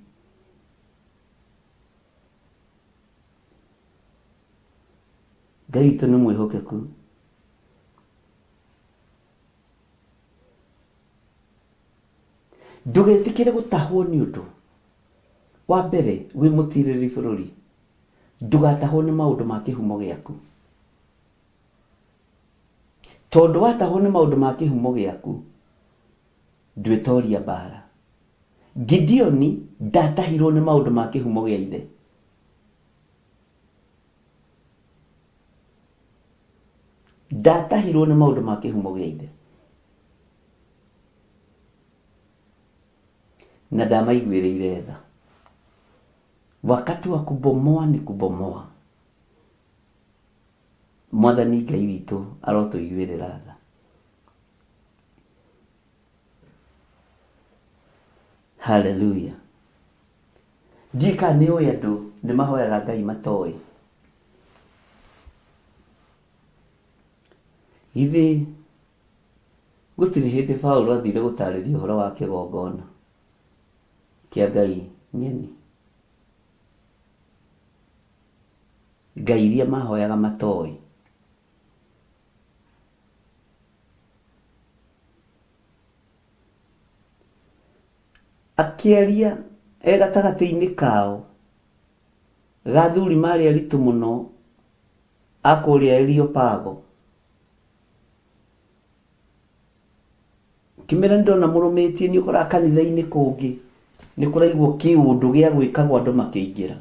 Ngai witũ nĩ mwĩhokeku. Ndũgetĩkĩre gũtahwo nĩ ũndũ. Wa mbere wĩ mũtirĩrĩri bũrũri, ndũgatahwo nĩ maũndũ ma kĩhumo gĩaku. Tondũ watahwo nĩ maũndũ ma kĩhumo gĩaku, ndwĩtoria mbara. Gideoni ndatahirwo nĩ maũndũ ma kĩhumo gĩa ithe. Ndatahirwo nĩ maũndũ ma kĩhumo gĩa ithe. Na ndamaiguĩrĩire tha. Wakati wa kubomoa ni kubomoa. Mwathani Ngai witũ arotũiguĩrĩra tha. Haleluya. Ndiũĩ kana nĩ ũĩ andũ nĩ mahoyaga Ngai matoĩ. Githĩ gũtirĩ hĩndĩ Paulo athire gũtarĩria ũhoro wa kĩgongona kĩa Ngai ng'eni? Ngai iria mahoyaga matoĩ. Akĩaria e gatagatĩ-inĩ kao ga athuri marĩ aritũ mũno a kũrĩa Areopago. Kĩmera nĩ ndona mũrũmĩtie nĩ ũkoraga kanitha-inĩ kũngĩ nĩ kũraigwo kĩũndũ gĩa gwĩkagwo andũ makĩingĩra.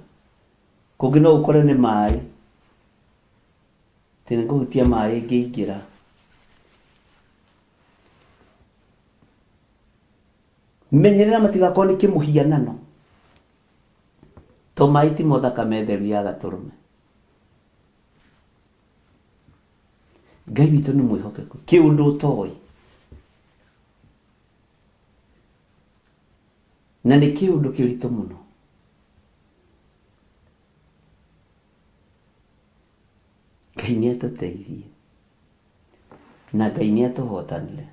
Kũngĩ no ũkore nĩ maĩ, atĩ nĩ ngũhutia maĩ ngĩingĩra. Menyerera matigakorwo nĩ kĩmũhianano, to maĩ timo thakame theru ya gatũrũme. Ngai witũ nĩ mwĩhokeku, kĩũndũ ũtoĩ. Na nĩ kĩũndũ kĩritũ mũno. Ngai nĩ atũteithie na Ngai nĩ atũhotanĩre.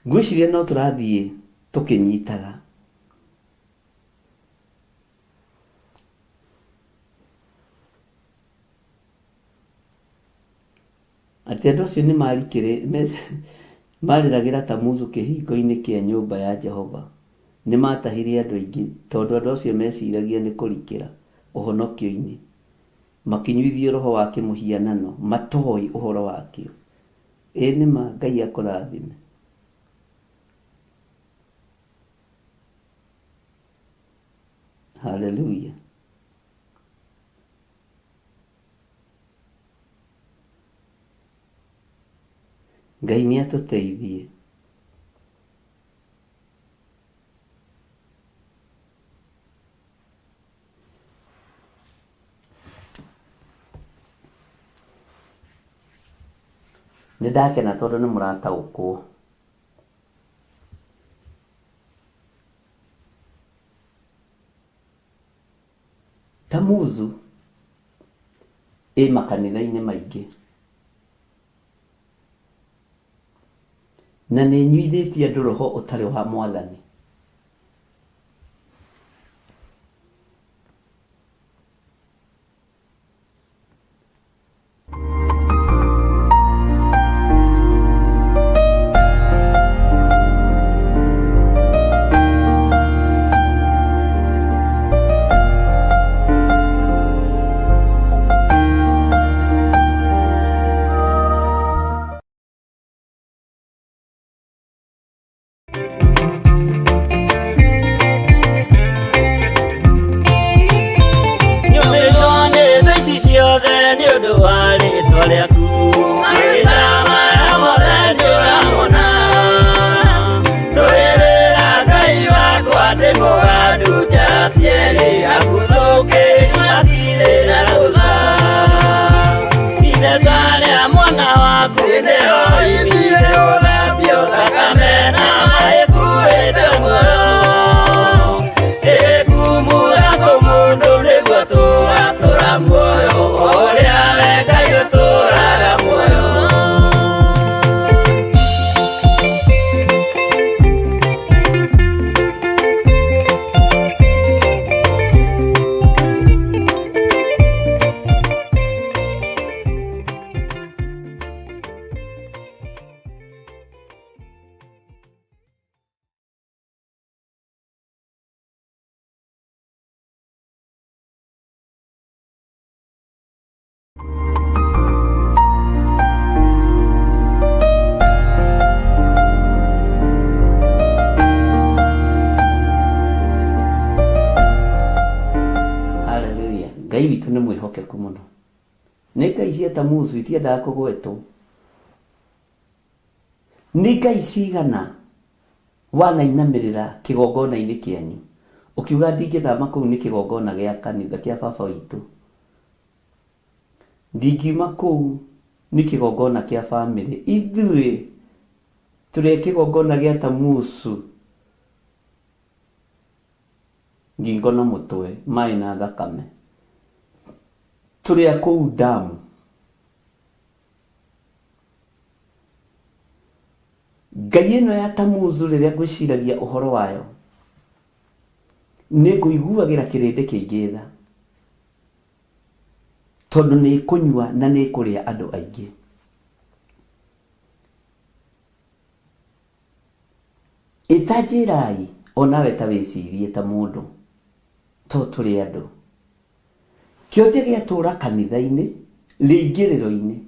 Ngwĩciria no tũrathiĩ tũkĩnyitaga. Atĩ andũ acio nĩ marĩragĩra Tamuzu kĩhingo-inĩ kĩa nyũmba ya Jehova. Nĩ maatahire andũ aingĩ, tondũ andũ acio meeciragia nĩ kũrikĩra ũhonokio-inĩ, makĩnyuithio roho wa kĩmũhianano matooĩ ũhoro wakĩo. Ĩĩ nĩ ma, Ngai akũrathime. Haleluya. Ngai nĩ atũteithie. Nĩ ndakena tondũ nĩ mũrataũkwo. Tamuzu ĩ makanitha-inĩ maingĩ na nĩ ĩnyuithĩtie andũ roho ũtarĩ wa mwathani. Nyũmĩtwo nĩ thũ ici ciothe nĩ ũndũ wa rĩtwa rĩaku. Mahinda maya mothe nĩ ũramona. Tũĩrĩra Ngai wakwa ndĩ mũgandu njara cierĩ aguthũkĩri matirĩ na rũtha. Ithesa rĩa mwana waku nĩho imbire gũthambio thakame na maĩ kuĩte muoyo. Ĩkumura kũmũndũ nĩguo tũratũra muoyo ũrĩa we Ngai ũtũraga muoyo. Haleluya. Ngai witũ nĩ mwĩhokeku mũno. Nĩ ngai cia Tamuzu itiendaga kũgwetwo. Nĩ ngai cigana wanainamĩrĩra kĩgongona-inĩ kĩanyu ũkiuga ndingĩthama kũu nĩ kĩgongona gĩa kanitha kĩa baba witũ. Ndingiuma kũu nĩ kĩgongona kĩa bamĩrĩ. Ithuĩ tũrĩ a kĩgongona gĩa Tamuzu ngingo na mũtwe, maĩ na thakame. Tũrĩ a kũu damu. Ngai ĩno ya Tamuzu rĩrĩa ngwĩciragia ũhoro wayo, nĩ ngũiguagĩra kĩrĩndĩ kĩingĩ tha, tondũ nĩ ĩkũnyua na nĩ ĩkũrĩa andũ aingĩ. Ĩta njĩrai onawe ta wĩcirie ta mũndũ, to tũrĩ andũ. Kĩonje gĩatũra kanitha-inĩ, rĩingĩrĩro-inĩ,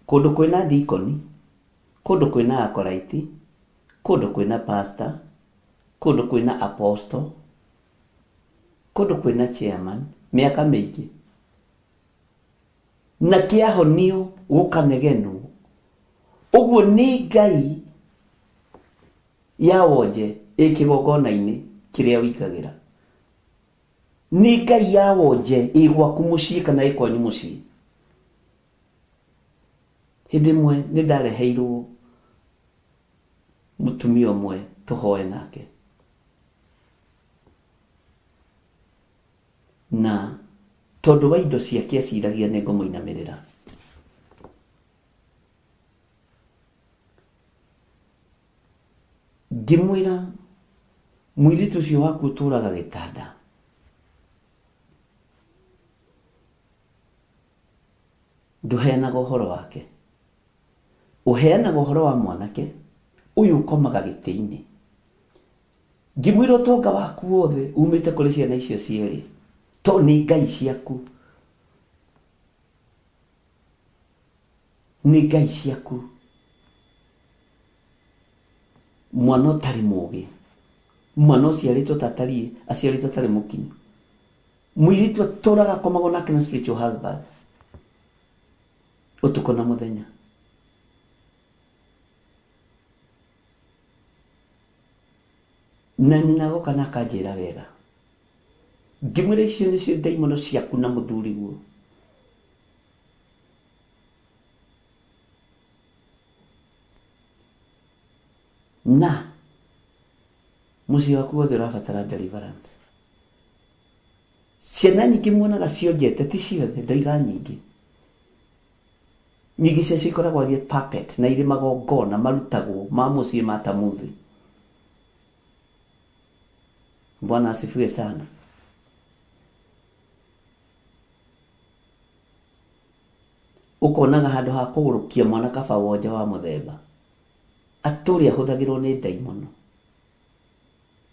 kũndũ kwĩna ndikoni, kũndũ kwĩna akoraiti, kũndũ kwĩna pastor, kũndũ kwĩna apostle, kũndũ kwĩna chairman, mĩaka mĩingĩ. Na kĩahonio gũkanegenwo. Ũguo nĩ Ngai ya wonje ĩ kĩgongona-inĩ kĩrĩa ũingagĩra. Nĩ Ngai ya wonje ĩ gwaku mũciĩ kana ĩ kwanyu mũciĩ. Hĩndĩ ĩmwe nĩ ndareheirwo mũtumia ũmwe tũhoe nake. Na tondũ wa indo ciake eciragia nĩ ngũmũinamĩrĩra. Ngĩmwĩra mũirĩtu ũcio waku ũtũraga gĩtanda ndũheanaga ũhoro wake. Ũheanaga ũhoro wa mwanake ũyũ ũkomaga gĩtĩ-inĩ. Ngĩmwĩra ũtonga waku wothe umĩte kũrĩ ciana icio cierĩ, to nĩ ngai ciaku. Nĩ ngai ciaku. Mwana ũtarĩ mũgĩ, mwana ũciarĩtwo ta atariĩ, aciarĩtwo atarĩ mũkinyu. Mũirĩtu atũraga akomagwo nake na spiritual husband ũtukũ na mũthenya. Na nyina agoka na akanjĩra wega. Ngĩmwĩra icio nĩcio ndaimono ciaku na mũthuriguo. Na mũciĩ waku wothe ũrabatara deliverance. Ciana nyingĩ muonaga cionjete ti ciothe, ndoiga nyingĩ. Nyingĩ ciacio ikoragwo irĩ puppet na irĩ magongona marutagwo ma mũciĩ ma tamuzi. Bwana asifiwe sana. Ũkonaga handũ ha kũgũrũkia mwana kaba wonje wa mũthemba atũre ahũthagĩrwo nĩ ndaimono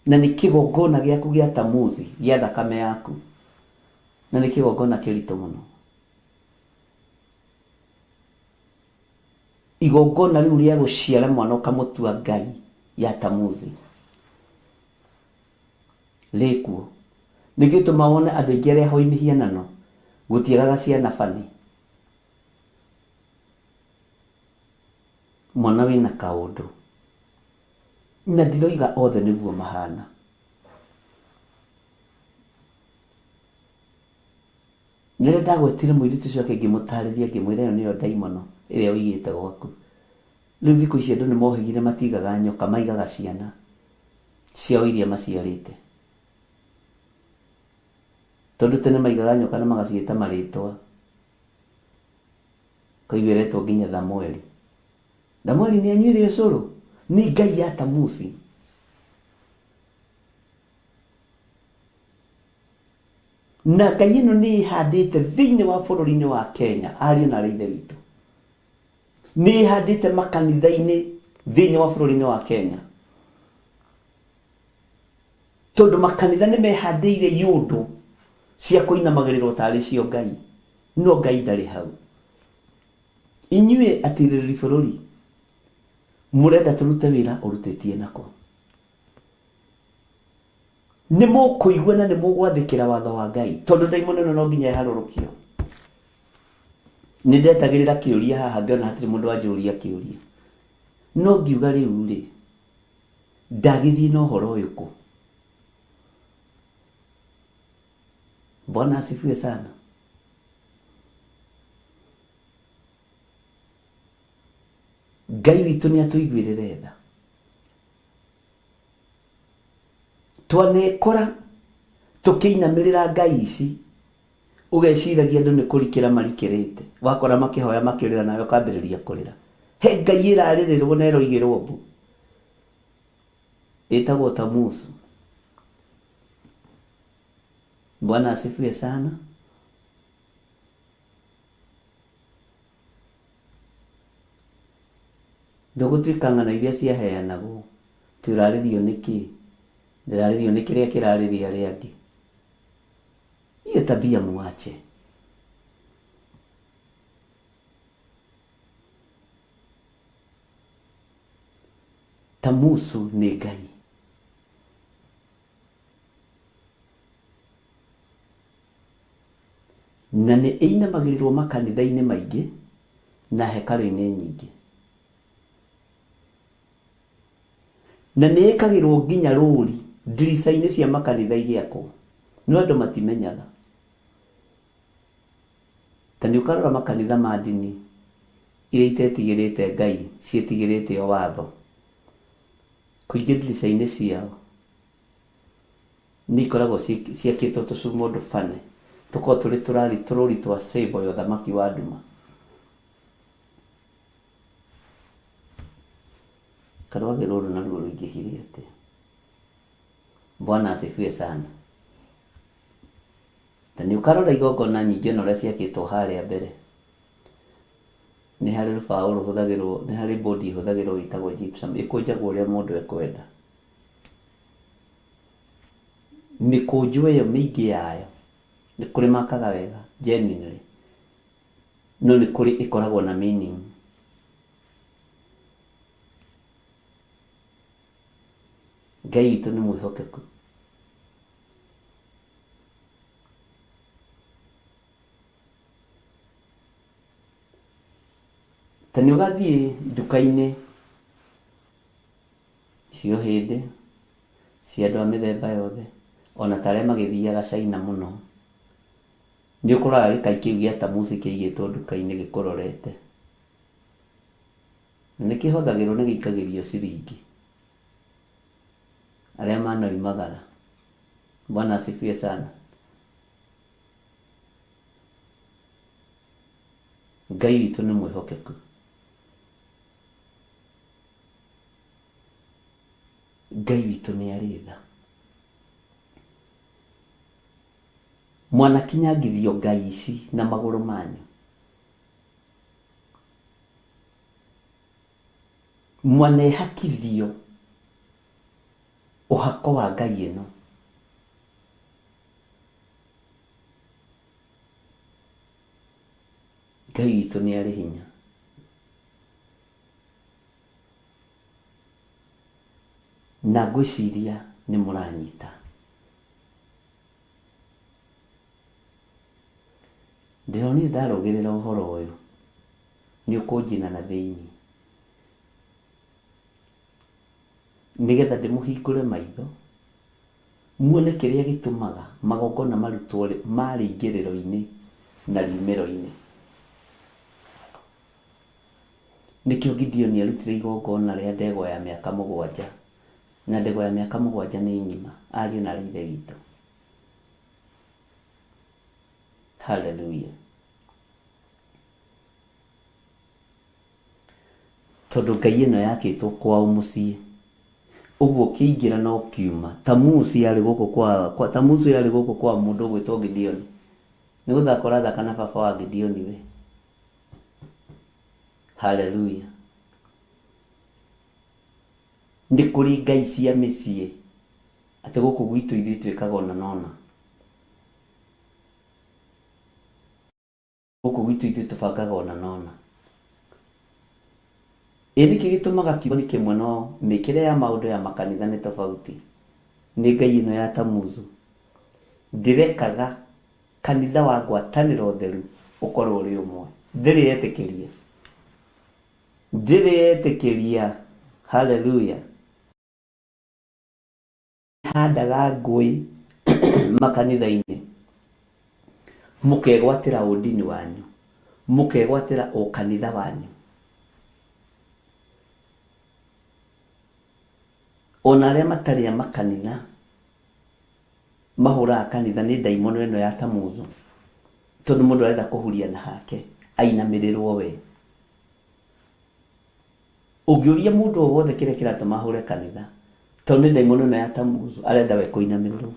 na nĩ kĩgongona gĩaku gĩa tamuzi gĩa thakame yaku na nĩ kĩgongona kĩritũ mũno. Igongona rĩu rĩa gũciara mwana ũkamũtua ngai ya tamuzi rĩkuo. Nĩkĩo gĩtũmaga wone andũ aingĩ arĩa ahoi mĩhianano gũtiagaga ciana bani. Mwana wĩna kaũndũ. Na ndiroiga othe nĩguo mahana. Rĩrĩa ndagwetire mũirĩtu ũcio ake ngĩmũtarĩria ngĩmwĩra ĩyo nĩyo ndaimono ĩrĩa ũigĩte gwaku. Rĩu thikũ ici andũ nĩ mohĩgire matigaga nyoka maigaga ciana ciao iria maciarĩte. Tondũ tene maigaga nyoka na magaciĩta marĩtwa. Ũkaigua ĩretwo nginya Thamweli. Thamweli nĩ anyuire ũcũrũ? Nĩ ngai ya Tamusi. Na ngai ĩno nĩ ĩhandĩte thĩinĩ wa bũrũri-inĩ wa Kenya, ariũ na aarĩ a Ithe witũ. Nĩ ĩhandĩte makanitha-inĩ thĩinĩ wa bũrũri-inĩ wa Kenya. Tondũ makanitha nĩ mehandĩire iũndũ cia kũinamagĩrĩrwo tarĩ cio Ngai. No Ngai ndarĩ hau. Inyuĩ atirĩrĩri bũrũri, mũrenda tũrute wĩra ũrutĩtie nakũ? Nĩ mũkũigua na nĩ mũgwathĩkĩra watho wa Ngai, tondũ ndaimono ĩno no nginya ĩharũrũkio. Nĩ ndetagĩrĩra kĩũria haha ngĩona hatirĩ mũndũ wanjũria kĩũria. No ngiuga rĩu rĩ, ndagĩthiĩ na ũhoro ũyũ kũ? Bwana asifiwe sana. Ngai witũ nĩ atũiguĩrĩre tha. Twanekora tũkĩinamĩrĩra ngai ici, ũgeciragia andũ nĩ kũrikĩra marikĩrĩte. Wakora makĩhoya makĩrĩra nawe ũkambĩrĩria kũrĩra. He ngai ĩrarĩrĩrwo na ĩroigĩrwo mbu. Ĩtagwo Tamuzu. Bwana asifiwe sana. Ndũgũtuĩka ng'ano iria ciaheanagwo, atĩ ũrarĩrio nĩ kĩĩ, ndĩrarĩrio nĩ kĩrĩa kĩrarĩria arĩa angĩ. Hiyo tabia muache. Tamusu nĩ Ngai. Na nĩ ĩinamagĩrĩrwo makanitha-inĩ maingĩ na hekarũ-inĩ nyingĩ. Na nĩ ĩkagĩrwo nginya rũri ndirica-inĩ cia makanitha igĩakwo. No andũ matimenyaga. Ta nĩ ũkarora makanitha ma ndini iria itetigĩrĩte Ngai, ciĩtigĩrĩte o watho. Kũingĩ ndirica-inĩ ciao nĩ ikoragwo ciakĩtwo tũcumũndũ bane, tũkoragwo tũrĩ tũrari tũrũri twa symbol ya ũthamaki wa nduma. Karwagĩ rũrũ naruo rũingĩhire atĩa? Bwana asifiwe sana. Ta nĩ ũkarora igongona nyingĩ ona ũrĩa ciakĩtwo harĩa mbere. Nĩ harĩ rũbaũ rũhũthagĩrwo, nĩ harĩ board ĩhũthagĩrwo ĩtagwo gypsum, ĩkũnjagwo ũrĩa mũndũ ekwenda. Mĩkũnjo ĩyo mĩingĩ yayo, nĩ kũrĩ makaga wega genuinely, no nĩ kũrĩ ĩkoragwo na meaning. Ngai witũ nĩ mwĩhokeku. Ta nĩ ũgathiĩ nduka-inĩ cia ũhĩndĩ, cia andũ a mĩthemba yothe, ona ta arĩa magĩthiaga China mũno, nĩ ũkoraga gĩkai kĩu gĩa tamusi kĩigĩtwo nduka-inĩ gĩkũrorete. Na nĩ kĩhothagĩrwo nĩ gĩikagĩrio ciringi. Arĩa manoimagara. Bwana asifiwe sana. Ngai witũ nĩ mwĩhokeku. Ngai witũ nĩ arĩ tha. Mwanakinyangithio ngai ici na magũrũ manyu. Mwanehakithio ũhako wa ngai ĩno. Ngai witũ nĩ arĩ hinya. Na ngwĩciria nĩ mũranyita. Ndĩronire ndarũgĩrĩra ũhoro ũyũ nĩ ũkũnjina na thĩinĩ. Nĩgetha ndĩmũhingũre maitho muone kĩrĩa gĩtũmaga magongona marutwo ma rĩingĩrĩro-inĩ na riumĩro-inĩ. Nĩkĩo Gideoni arutire igongona rĩa ndegwa ya mĩaka mũgwanja, na ndegwa ya mĩaka mũgwanja nĩ ng'ima, ariũ na aarĩ a Ithe witũ. Haleluya. Tondũ ngai ĩno yakĩtwo kwao mũciĩ, ũguo ũkĩingĩra na ũkiuma, Tamusi yarĩ gũkũ kwa, kwa Tamusu yarĩ gũkũ kwa mũndũ ũgwĩtwo Gideoni. Nĩ gũthaka ũrathaka na baba wa Gideoni we. Haleluya. Nĩ kũrĩ ngai cia mĩciĩ, atĩ gũkũ gwitũ ithuĩ twĩkaga ũna na ũna. Gũkũ gwitũ ithuĩ tũbangaga ũna na ũna. Ĩ nĩkĩ gĩtũmaga kiugo nĩ kĩmwe no mĩkĩre ya maũndũ ya makanitha nĩ tofauti? Nĩ ngai ĩno ya Tamuzu. Ndĩrekaga kanitha wa ngwatanĩro theru ũkorwo ũrĩ ũmwe. Ndĩrĩ yetĩkĩria. Ndĩrĩ yetĩkĩria. Haleluya. Handaga ngũĩ makanitha-inĩ, mũkegwatĩra ũndini wanyu, mũkegwatĩra ũkanitha wanyu. Ona arĩa matarĩ a makanitha mahũraga kanitha nĩ ndaimono ĩno ya Tamuzu, tondũ mũndũ arenda kũhuria na hake ainamĩrĩrwo we. Ũngĩũria mũndũ o wothe kĩrĩa kĩratũma ahũre kanitha, tondũ nĩ ndaimono ĩno ya Tamuzu, arenda we kũinamĩrĩrwo.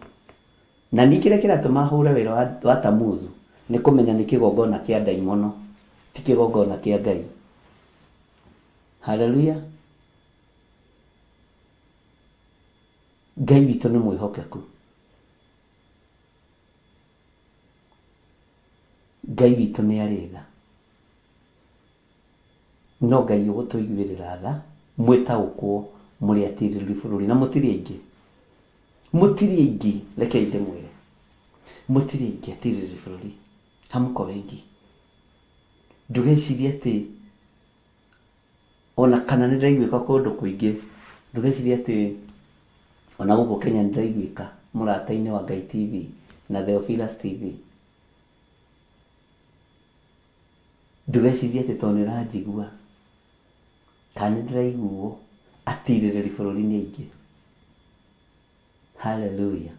Na niĩ kĩrĩa kĩratũma hũre wĩra wa Tamuzu, nĩ kũmenya nĩ kĩgongona kĩa ndaimono, ti kĩgongona kĩa Ngai. Haleluya! Ngai witũ nĩ mwĩhokeku. Ngai witũ nĩ arĩ tha. No Ngai ũgũtũiguĩrĩra tha, mwĩtaũkwo mũrĩ atirĩrĩri bũrũri, na mũtirĩ aingĩ. Mũtirĩ aingĩ, rekei ndĩmwĩre. Mũtirĩ aingĩ atirĩrĩri bũrũri. Hamuko wengi. Ndũgecirie atĩ ona kana nĩ ndĩraiguĩka kũndũ kũingĩ, ndũgecirie atĩ ona gũkũ Kenya nĩ ndĩraiguĩka mũrata-inĩ wa Ngai TV na Theophilus TV. Ndũgecirie atĩ tondũ nĩ ũranjigua kana nĩ ndĩraiguo atirĩrĩri bũrũri nĩ aingĩ. Haleluya.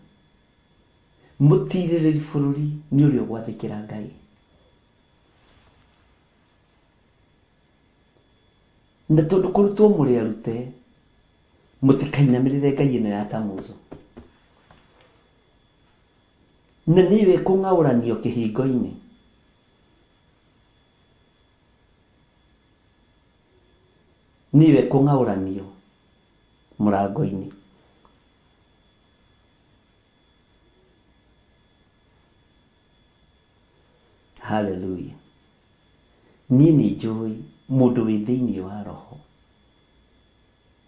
Mũtirĩrĩri bũrũri nĩ ũrĩa ũgwathĩkĩra Ngai. Na tondũ kũrutwo mũrĩ arute, mũtikainamĩrĩre ngai ĩno ya Tamuzu. Na nĩyo ĩkũng'aũranio kĩhingo-inĩ. Nĩwe kũng'aũranio mũrango-inĩ. Haleluya. Niĩ nĩ njũĩ mũndũ wĩ thĩinĩ wa roho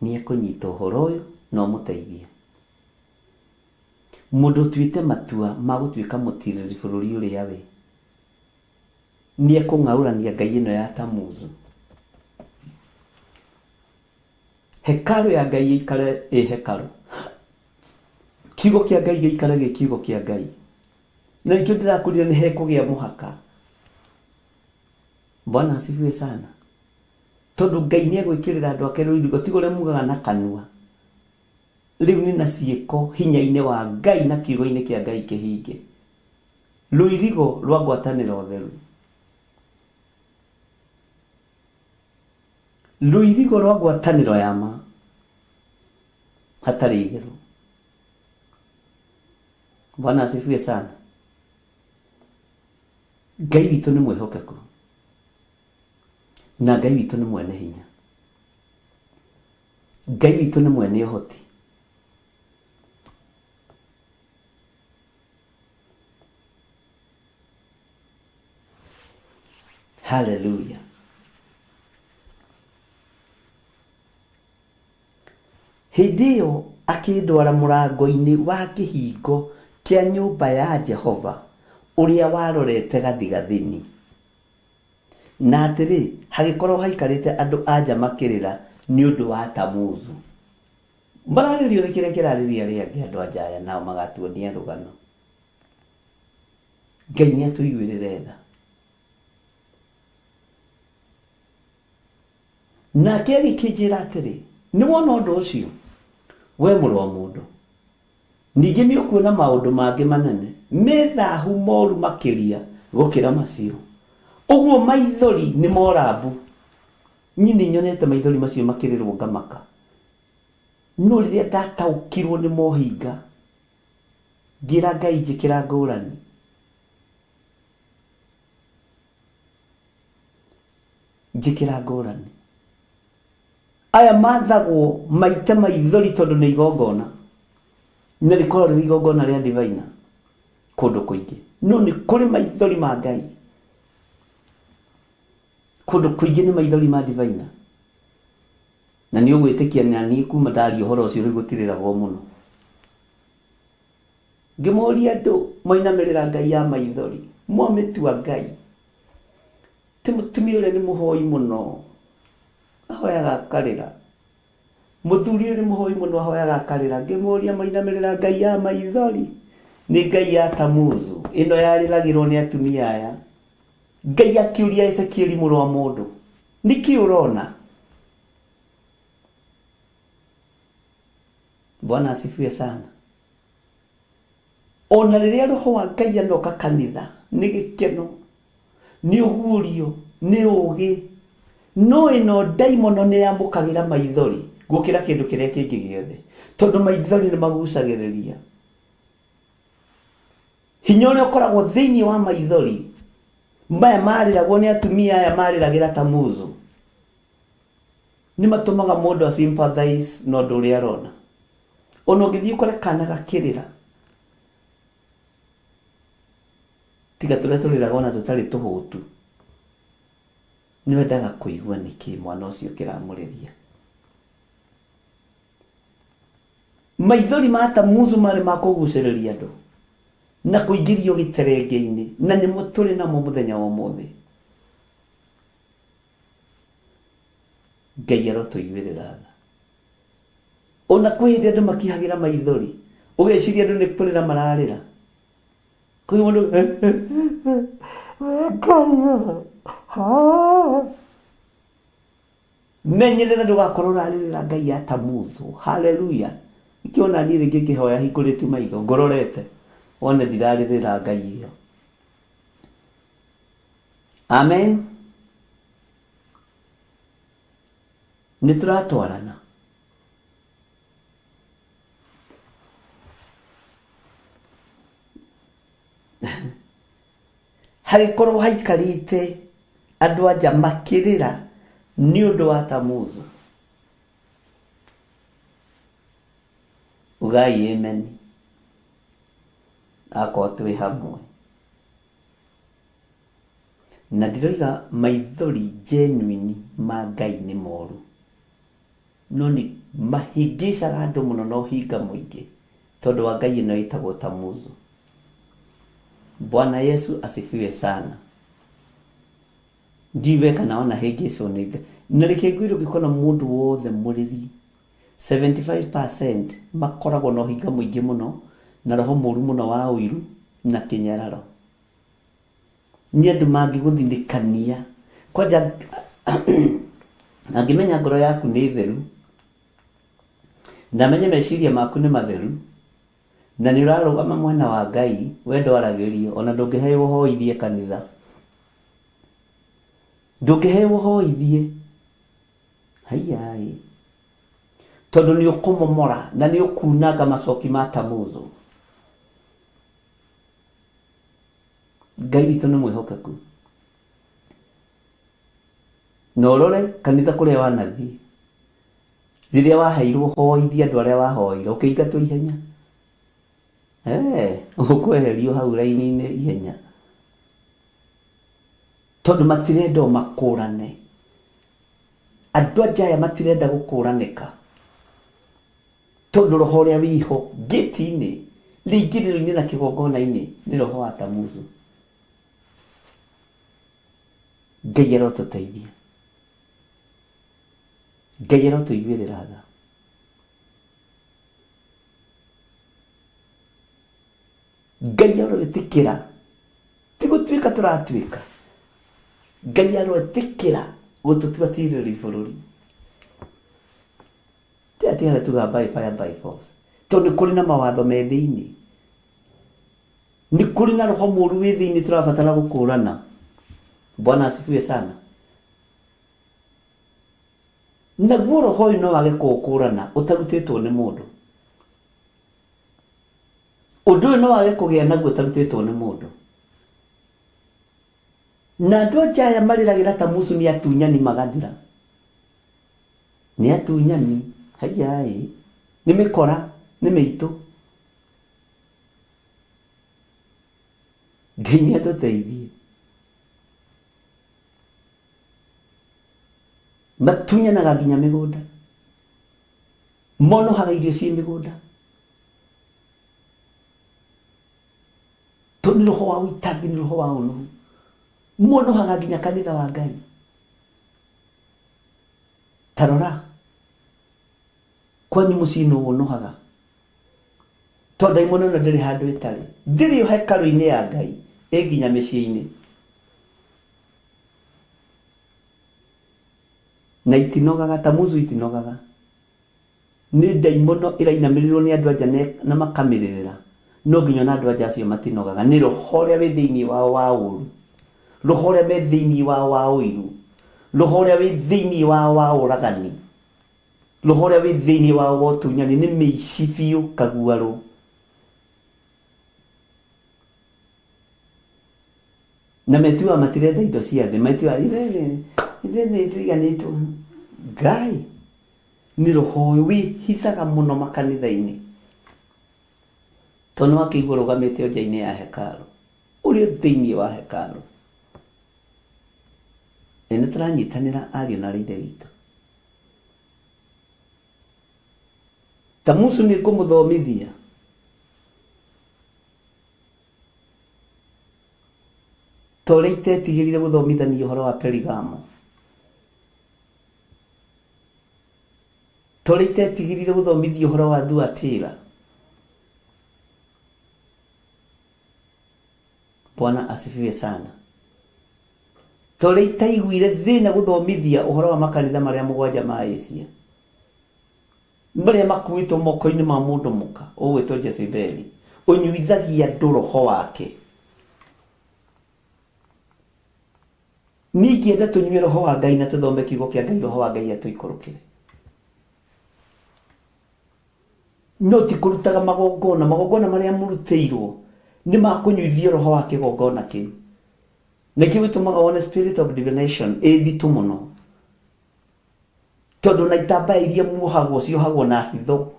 nĩ ekũnyita ũhoro ũyũ na ũmũteithie. Mũndũ ũtuĩte matua ma gũtuĩka mũtirĩrĩri bũrũri ũrĩa we nĩ ekũng'aũrania ngai ĩno ya Tamuzu. Hekarũ ya Ngai ĩikare ĩ hekarũ. Kiugo kĩa Ngai gĩikare gĩ kiugo kĩa Ngai. Na nĩkĩo ndĩrakwĩrire nĩ hekũgĩa mũhaka. Bwana asifiwe sana. Tondũ Ngai nĩ egwĩkĩrĩra andũ ake rũirigo, tiga ũrĩa mugaga na kanua. Rĩu nĩ na ciĩko hinya-inĩ wa Ngai na kiugo-inĩ kĩa Ngai kĩhinge. Rũirigo rwa ngwatanĩro theru. Rũirigo rwa ngwatanĩro ya ma. Hatarĩ itherũ. Bwana asifiwe sana. Ngai witũ nĩ mwĩhokeku na Ngai witũ nĩ mwene hinya. Ngai witũ nĩ mwene ũhoti. Haleluya. Hĩndĩ ĩyo akĩndwara mũrango-inĩ wa kĩhingo kĩa nyũmba ya Jehova ũrĩa warorete gathigathini. Na atĩrĩ, hagĩkorwo haikarĩte andũ-a-nja makĩrĩra nĩ ũndũ wa Tamuzu. Mararĩrio nĩ kĩrĩa kĩrarĩria arĩa angĩ andũ-a-nja aya nao magatuonia rũgano. Ngai nĩ atũiguĩrĩre tha. Nake agĩkĩnjĩra atĩrĩ, Nĩ wona ũndũ ũcio, wee mũrũ wa mũndũ? Ningĩ nĩ ũkuona maũndũ mangĩ manene me thahu moru makĩria gũkĩra macio. Ũguo maithori nĩ mora mbu. Niĩ nĩ nyonete maithori macio makĩrĩrwo ngamaka. No rĩrĩa ndataũkirwo nĩ mohinga, ngĩra Ngai njĩkĩra ngũrani. Njĩkĩra ngũrani. Aya mathagwo maite maithori tondũ nĩ igongona na rĩkoragwo rĩrĩ igongona rĩa divaina kũndũ kũingĩ no nĩ kũrĩ maithori ma Ngai kũndũ kũingĩ nĩ maithori ma divaina na nĩ ũgwĩtĩkia na niĩ kuma ndaria ũhoro ũcio rĩu gũtirĩragwo mũno ngĩmoria andũ mainamĩrĩra ngai ya maithori mwamĩtua ngai Ti mũtumia ũrĩa nĩ mũhoi mũno, ahoyaga akarĩra. Mũthuri ũyũ nĩ mũhoi mũno, ahoyaga akarĩra. Ngĩmũria mainamĩrĩra ngai ya maithori, nĩ ngai ya Tamuzu, ĩno yarĩragĩrwo nĩ atumia aya. Ngai akĩũria Ezekieli mũrũ wa mũndũ, nĩkĩ ũrona? Bwana asifiwe sana. Ona rĩrĩa roho wa Ngai anoka kanitha, nĩ gĩkeno, nĩ ũguũrio, nĩ ũũgĩ. No ĩno ndaimono nĩ yamũkagĩra maithori gũkĩra kĩndũ kĩrĩa kĩngĩ gĩothe, tondũ maithori nĩ magucagĩrĩria. Hinya ũrĩa ũkoragwo thĩinĩ wa maithori maya marĩragwo nĩ atumia aya marĩragĩra Tamuzu nĩ matũmaga mũndũ a sympathize na ũndũ ũrĩa arona. Ona ũngĩthiĩ ũkore kana gakĩrĩra, tiga tũrĩa tũrĩraga ona tũtarĩ tũhũtu, nĩ wendaga kũigua nĩkĩ mwana ũcio kĩramũrĩria. Maithori ma Tamuzu marĩ ma kũgucĩrĩria andũ na kũingĩrio gĩterenge-inĩ, na nĩmo tũrĩ namo mũthenya wa ũmũthĩ. Ngai arotũiguĩrĩra tha. Ona kwĩ hĩndĩ andũ makihagĩra maithori, ũgeciria andũ nĩ kũrĩra mararĩra. Kwĩ mũndũ menyerera ndũgakorwo ũrarĩrĩra ngai ya Tamuzu. Haleluya. Nĩkĩo ona niĩ rĩngĩ ngĩhoya hingũrĩte maitho ngororete wone ndirarĩrĩra ngai ĩyo. Amen. Nĩ tũratwarana. Hagĩkorwo haikarĩte andũ anja makĩrĩra nĩ ũndũ wa Tamuzu. Ugai amen akorwo twĩ hamwe. Na ndiroiga maithori genuine ma Ngai nĩ moru, no nĩ mahĩngĩcaga andũ mũno na ũhinga mũingĩ tondũ wa Ngai ĩno ĩtagwo Tamuzu. Bwana Yesu asifiwe sana. Ndiũĩ kana wanahĩngĩcwo nĩ Ngai. Na reke ngwĩre ũngĩkona mũndũ wothe mũrĩri 75% makoragwo na ũhinga mũingĩ mũno na roho mũru mũno wa ũiru na kĩnyararo. Nĩ andũ mangĩgũthinĩkania. Kwanja angĩmenya ngoro yaku nĩ theru na amenye meciria maku nĩ matheru na nĩ ũrarũgama mwena wa Ngai, we ndwaragĩrio ona ndũngĩheo ũhoithie kanitha. Ndũngĩheo ũhoithie. Haiyaĩ. Tondũ nĩ ũkũmomora na nĩ ũkunanga macoki ma Tamuzu. Ngai witũ nĩ mwĩhokeku. Na ũrore kanitha kũrĩa wanathiĩ, rĩrĩa waheirwo hoithia andũ arĩa wahoire, ũkĩingatwo ihenya. Eh, ũkweherio hau raini-inĩ ihenya. Tondũ matirenda ũmakũrane. Andũ anja aya matirenda gũkũranĩka. Tondũ roho ũrĩa wĩho ngĩti-inĩ, rĩingĩrĩro-inĩ na kĩgongona-inĩ nĩ roho wa Tamuzu. Ngai arotũteithia. Ngai arotũiguĩrĩra tha. Ngai aroĩtĩkĩra ti gũtuĩka tũratuĩka. Ngai aroĩtĩkĩra gũtũtua tirĩrĩri bũrũri. Ti atĩ harĩa tugaga by fire by force. Tondũ nĩ kũrĩ na mawatho me thĩinĩ. Nĩ kũrĩ na roho mũru wĩ thĩinĩ tũrabatara gũkũrana. Bwana asifiwe sana. Naguo roho ũyũ no wage kũũkũrana ũtarutĩtwo nĩ mũndũ. Ũndũ ũyũ no wage kũgĩa naguo ũtarutĩtwo nĩ mũndũ. Na andũ anja aya marĩragĩra ta musu nĩ atunyani magathira. Nĩ atunyani, haiyaĩ, nĩ mĩkora, nĩ mĩitũ. Ngai nĩ atũteithie. Matunyanaga nginya mĩgũnda. Monohaga irio ciĩ mĩgũnda. Tondũ nĩ roho wa ũitangi, nĩ roho wa ũnoru. Monohaga nginya kanitha wa Ngai. Ta rora, kwanyu mũciĩ nũ ũnohaga? Tondũ ndaimono ĩno ndĩrĩ handũ ĩtarĩ. Ndĩrĩ o hekarũ-inĩ ya Ngai, ĩ nginya mĩciĩ-inĩ. Na itinogaga, Tamuzu itinogaga. Nĩ ndaimono ĩrainamĩrĩrwo nĩ andũ anja na makamĩrĩrĩra. No nginya ona andũ anja acio matinogaga. Nĩ roho ũrĩa wĩ thĩinĩ wao wa ũru. Roho ũrĩa me thĩinĩ wao wa ũiru. Roho ũrĩa wĩ thĩinĩ wao wa ũragani. Roho ũrĩa wĩ thĩinĩ wao wa ũtunyani nĩ mĩici biũ kaguarũ. Na metuaga matirenda indo cia thĩ, metuaga ithuĩ nĩ tũiganĩtwo. Ngai nĩ roho ũyũ wĩhithaga mũno makanitha-inĩ. Tondũ nĩ wakĩigua ũrũgamĩte o nja-inĩ ya hekarũ, ũrĩ o thĩinĩ wa hekarũ. Na nĩ tũranyitanĩra ariũ na aarĩ a Ithe witũ. Tamusu nĩ ngũmũthomithia. Ta ũrĩa itetigĩrire gũthomithania ũhoro wa Perigamo. Ta ũrĩa itetigĩrire gũthomithia ũhoro wa Thuatira. Bwana asifiwe sana. Ta ũrĩa itaiguire thĩna gũthomithia ũhoro wa makanitha marĩa mũgwanja ma Asia. Marĩa makuĩtwo moko-inĩ ma mũndũ mũka ũgwĩtwo Jezebeli, ũnyuithagia andũ roho wake. Niĩ ingĩenda tũnyue roho wa Ngai na tũthome kiugo kĩa Ngai, roho wa Ngai atũikũrũkĩre. No ti kũrutaga magongona, magongona marĩa mũrutĩirwo nĩ ma kũnyuithio roho wa kĩgongona kĩu. Nĩkĩo gĩtũmaga wone spirit of divination ĩ nditũ mũno. Tondũ na itambaya iria muohagwo ciohagwo na hitho.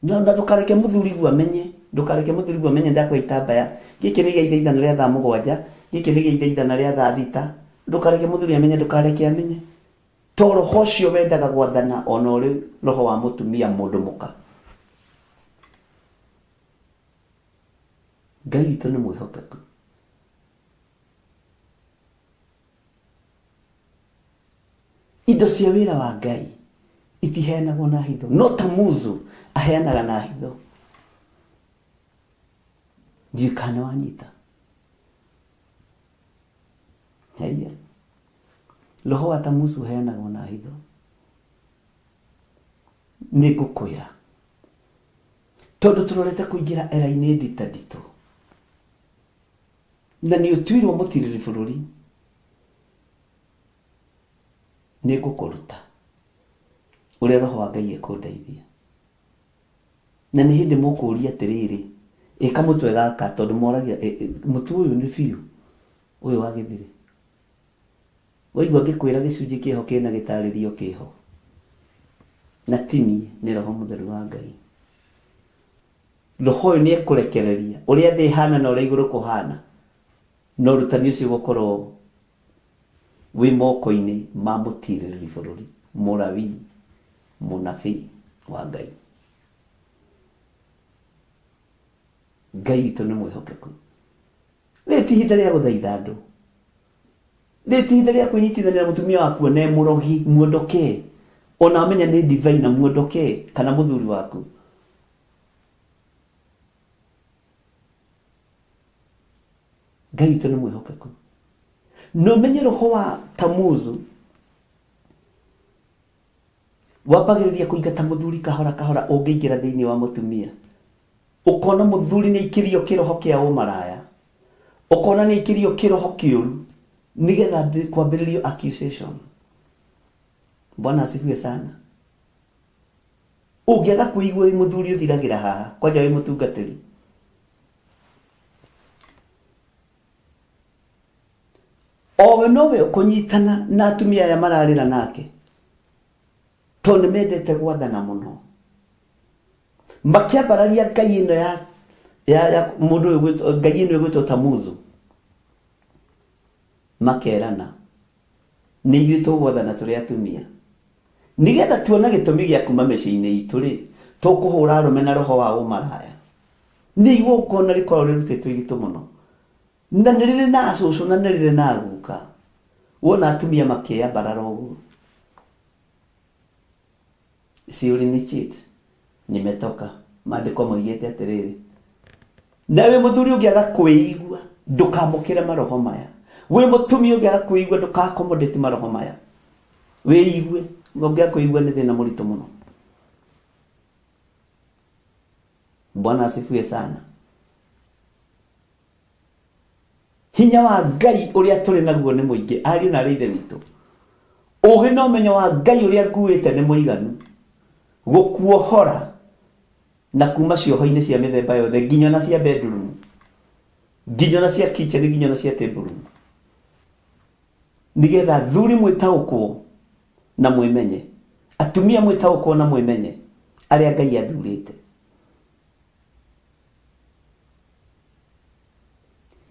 Na ndũkareke mũthuriguo amenye, ndũkareke mũthuriguo amenye ndakũhe itambaya, gĩkĩ nĩ gĩa ithaithana rĩa thaa mũgwanja, gĩkĩ nĩ gĩa ithaithana rĩa thaa thita, ndũkareke mũthuri amenye, ndũkareke amenye. To roho ũcio wendaga gwathana ona ũrĩ roho wa mũtumia mũndũ mũka. Ngai witũ nĩ mwĩhokeku. Indo cia wĩra wa Ngai itiheanagwo na hitho, no Tamuzu aheanaga na hitho. Ndiũĩ kana nĩ wanyita. Haiya. Roho wa Tamuzu ũheanagwo na hitho. Nĩ ngũkwĩra tondũ tũrorete kũingĩra era-inĩ ndita nditũ na nĩ ũtuirwo mũtirĩrĩ bũrũri nĩ ngũkũruta ũrĩa roho wa Ngai ekũndeithia. Na nĩ hĩndĩ mũkũria atĩrĩrĩ, ĩ kamũtwe gaka tondũ moragia mũtu ũyũ nĩ biũ ũyũ wa gĩthĩrĩ. Waigua ngĩkwĩra gĩcunjĩ kĩho kĩna gĩtarĩrio kĩho na ti niĩ nĩ roho mũtheru wa Ngai. Roho ũyũ nĩ ekũrekereria ũrĩa thĩ ĩhana na ũrĩa igũrũ kũhana na ũrutani ũcio ũgũkorwo wĩ moko-inĩ ma mũtirĩrĩri bũrũri, mũrawii, mũnabii wa Ngai. Ngai witũ nĩ mwĩhokeku. Rĩrĩ ti ihinda rĩa gũthaitha andũ. Rĩrĩ ti ihinda rĩa kwĩnyitithania na mũtumia waku ona e mũrogi, muondokee. Ona amenya nĩ ndivai na muondokee, kana mũthuri waku. Ngai witũ nĩ mwĩhokeku. Na ũmenye roho wa Tamuzu wambagĩrĩria kũingata mũthuri kahora kahora ũngĩingĩra thĩinĩ wa mũtumia. Ũkona mũthuri nĩ aikĩrio kĩroho kĩa ũmaraya, ũkona nĩ aikĩrio kĩroho kĩũru nĩgetha kwambĩrĩrio accusation. Bwana asifiwe sana. Ũngĩaga kwĩigua wĩ mũthuri ũthiragĩra haha, kwanja wĩ mũtungatĩri. Owe nowe ũkũnyitana na atumia aya mararĩra nake tondũ nĩ mendete gwathana mũno makĩambararia ngai ĩno ya, ya, ya mũndũ ũyũ ũgwĩtwo- ngai ĩno ĩgwĩtwo Tamuzu makerana nĩ ithuĩ tũgwathana tũrĩ atumia nĩgetha tuona gĩtũmi gĩa kuma mĩciĩ-inĩ itũ rĩ tũkũhũra arũme na roho wa ũmaraya nĩ igongona rĩkoragwo rĩrutĩtwo iritũ mũno Na nĩ rĩrĩ na acũcũ na nĩ rĩrĩ na aguka. Wona atumia makĩambarara ũguo. Si ulinicheat? Nimetoka. Maandĩko moigĩte atĩrĩrĩ, na wĩ mũthuri ũngĩaga kwĩigua ndũkamũkĩre maroho maya. Wĩ mũtumia ũngĩaga kwĩigua ndũka accommodate maroho maya. Wĩigue, ũngĩaga kwĩigua nĩ thĩna mũritũ mũno. Bwana asifiwe sana. Hinya wa Ngai ũrĩa tũrĩ naguo nĩ mũingĩ, ariũ na aarĩ a Ithe witũ. Ũũgĩ na ũmenyo wa Ngai ũrĩa nguĩte nĩ mũiganu gũkuohora na kuma cioho-inĩ cia mĩthemba yothe, nginya ona cia bedroom, nginya ona cia kitchen, nginya ona cia table room. Nĩgetha athuri mwĩtaũkwo na mwĩmenye, atumia mwĩtaũkwo na mwĩmenye arĩa Ngai athurĩte.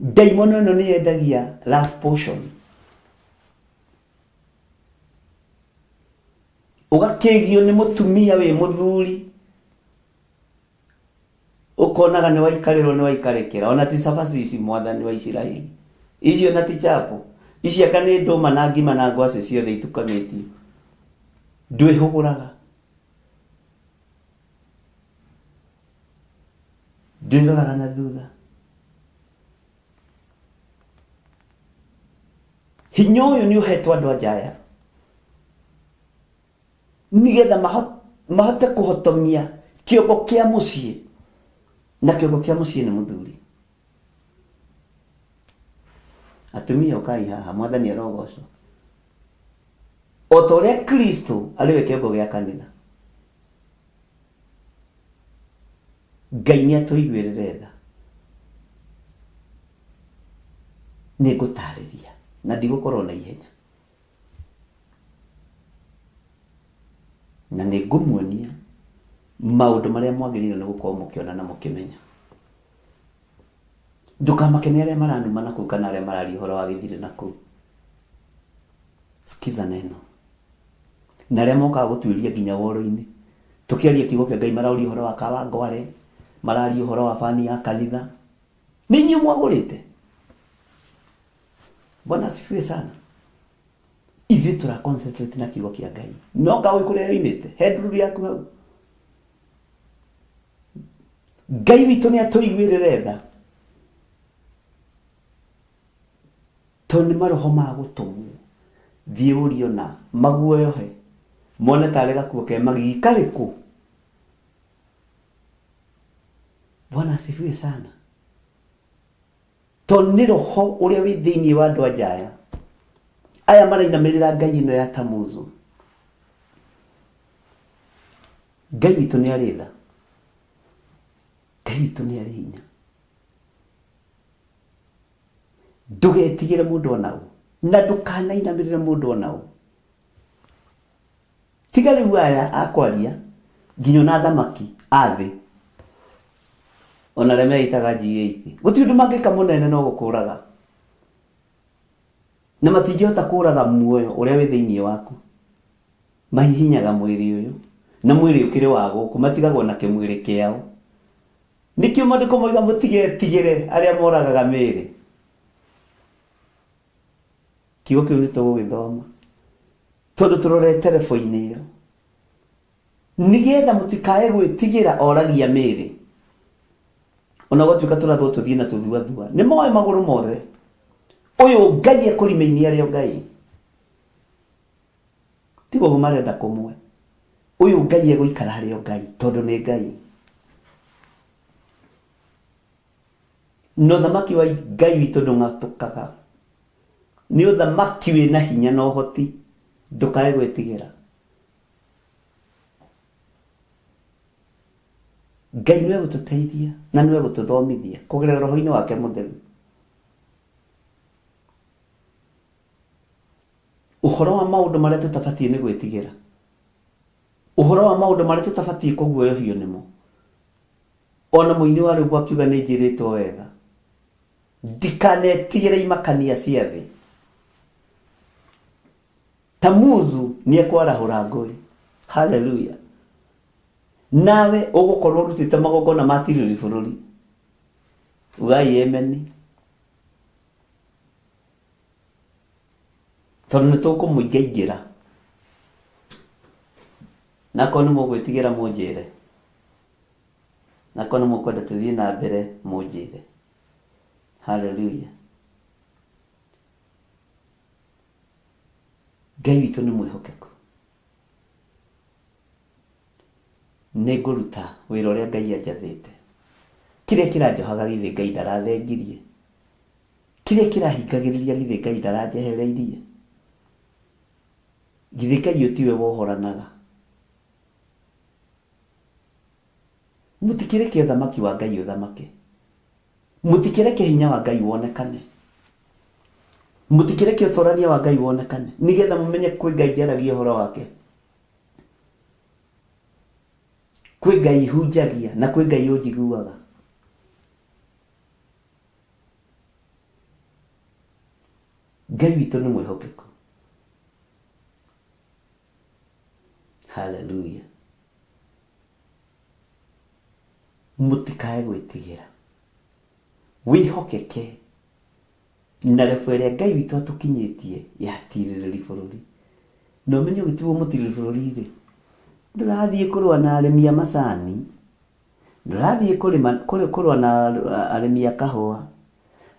Ndaimono ĩno nĩ yendagia love potion. Ũgakĩgio nĩ mũtumia wĩ mũthuri, ũkonaga nĩ waikarĩrwo nĩ waikarĩkĩra. Ona ti cabaci ici mwathani wa Isiraeli. Icio na ti chapo. Ici anga nĩ ndũma na ngima na ngwacĩ ciothe itukanĩtio. Ndwĩhũgũraga. Ndwĩroraga na thutha. Hinya ũyũ nĩ ũhetwo andũ a nja aya nĩgetha mahote kũhotomia kĩongo kĩa mũciĩ, na kĩongo kĩa mũciĩ nĩ mũthuri. Atumia ũkai haha, mwathani arogocwo. O ta ũrĩa Kristo arĩ we kĩongo gĩa kanitha. Ngai nĩ atũiguĩrĩre tha. Nĩ ngũtarĩria na ndigũkorwo na ihenya. Na nĩ ngũmuonia Maũndũ marĩa mwagĩrĩirwo nĩ gũkorwo mũkĩona na mũkĩmenya. Ndũkamake nĩ arĩa maranuma na kũu kana arĩa mararia ũhoro wa gĩthirĩ na kũu. Sikiza neno. Na arĩa mokaga gũtuĩria nginya woro-inĩ. Tũkĩaria kiugo kĩa Ngai maraũria ũhoro wa Kawangware, mararia ũhoro wa bani ya kanitha. Nĩ inyuĩ mwagũrĩte. Bwana asifiwe sana. Ithuĩ tũra concentrate na kiugo kĩa Ngai. No ngaũĩ kũrĩa yoimĩte, he ndururu yaku hau. Ngai witũ nĩ atũiguĩrĩre tha. Tondũ nĩ maroho ma gũtũmwo. Thiĩ ũrie ona maguoyohe. Mone tarĩ gakuo ke magigi. Karĩ kũ? Bwana asifiwe sana. Tondũ nĩ roho ũrĩa wĩ thĩinĩ wa andũ a nja aya. Aya marainamĩrĩra ngai ĩno ya Tamuzu. Ngai witũ nĩ arĩ tha. Ngai witũ nĩ arĩ hinya. Ndũgetigĩre mũndũ ona ũ na ndũkanainamĩrĩre mũndũ ona ũ. Tiga rĩu aya akwaria nginya ona athamaki a thĩ ona arĩa meĩtaga G8 gũtirĩ ũndũ mangĩka mũnene no gũkũraga na matingĩhota kũraga muoyo ũrĩa wĩ thĩinĩ waku. Mahihinyaga mwĩrĩ ũyũ na mwĩrĩ ũkĩrĩ wa gũkũ matigagwo na kĩmwĩrĩ kĩao. Nĩkĩo maandĩko moiga mũtigetigĩre arĩa moragaga mĩĩrĩ. Kiugo kĩu nĩ tũgũgĩthoma tondũ tũrorete rebo-inĩ ĩyo nĩgetha mũtikae gwĩtigĩra oragia mĩĩrĩ. Ona gwatuĩka tũrathwo tũthiĩ na tũthuathua nĩ moĩ magũrũ mothe. Ũyũ Ngai ekũrimĩinie arĩ o Ngai. Tiga ũguo marenda kũmwe. Ũyũ Ngai egũikara arĩ o Ngai tondũ nĩ Ngai. Na ũthamaki wa Ngai witũ ndũng'atũkaga. Nĩ ũthamaki wĩna hinya na ũhoti. Ndũkae gwĩtigĩra. Ngai nĩwe gũtũteithia na nĩwe gũtũthomithia kũgerera roho-inĩ wake mũtheru. Ũhoro wa maũndũ marĩa tũtabatiĩ nĩ gwĩtigĩra. Ũhoro wa maũndũ marĩa tũtabatiĩ kũguoyohio nĩmo. Ona mũini wa rwĩmbo akiuga nĩ njĩrĩtwo wega. Ndikanetigĩre imakania cia thĩ. Tamuzu nĩ ekwarahũra ngũĩ. Haleluya. Nawe ũgũkorwo ũrutĩte magongona ma tirĩrĩri bũrũri. Ugai emeni. Tondũ nĩ tũkũmũingaingĩra. Na akorwo nĩ mũgwĩtigĩra mũnjĩre. Na akorwo nĩ mũkwenda tũthiĩ na mbere mũnjĩre. Hallelujah. Ngai witũ nĩ mwĩhokeku. Nĩ ngũruta wĩra ũrĩa Ngai anjathĩte. Kĩrĩa kĩranjohaga githĩ Ngai ndarathengirie? Kĩrĩa kĩrahingagĩrĩria githĩ Ngai ndaranjehereirie? Githĩ Ngai ũyũ tiwe wohoranaga? Mũtikĩreke ũthamaki wa Ngai ũthamake. Mũtikĩreke hinya wa Ngai wonekane. Mũtikĩreke ũtũrania wa Ngai wonekane. Nĩgetha mũmenye kwĩ Ngai njaragia ũhoro wake. Kwĩ Ngai hunjagia na kwĩ Ngai ũnjiguaga. Ngai witũ nĩ mwĩhokeku. Haleluya. Mũtikae gwĩtigĩra. Wĩhokeke na rebo ĩrĩa Ngai witũ atũkinyĩtie ya tirĩrĩri bũrũri. Na ũmenye ũgĩtuo mũtirĩrĩri bũrũri rĩ, ndũrathiĩ kũrũa na arĩmi a macani, ndũrathiĩ kũrĩma kũrũa na arĩmi a kahũa,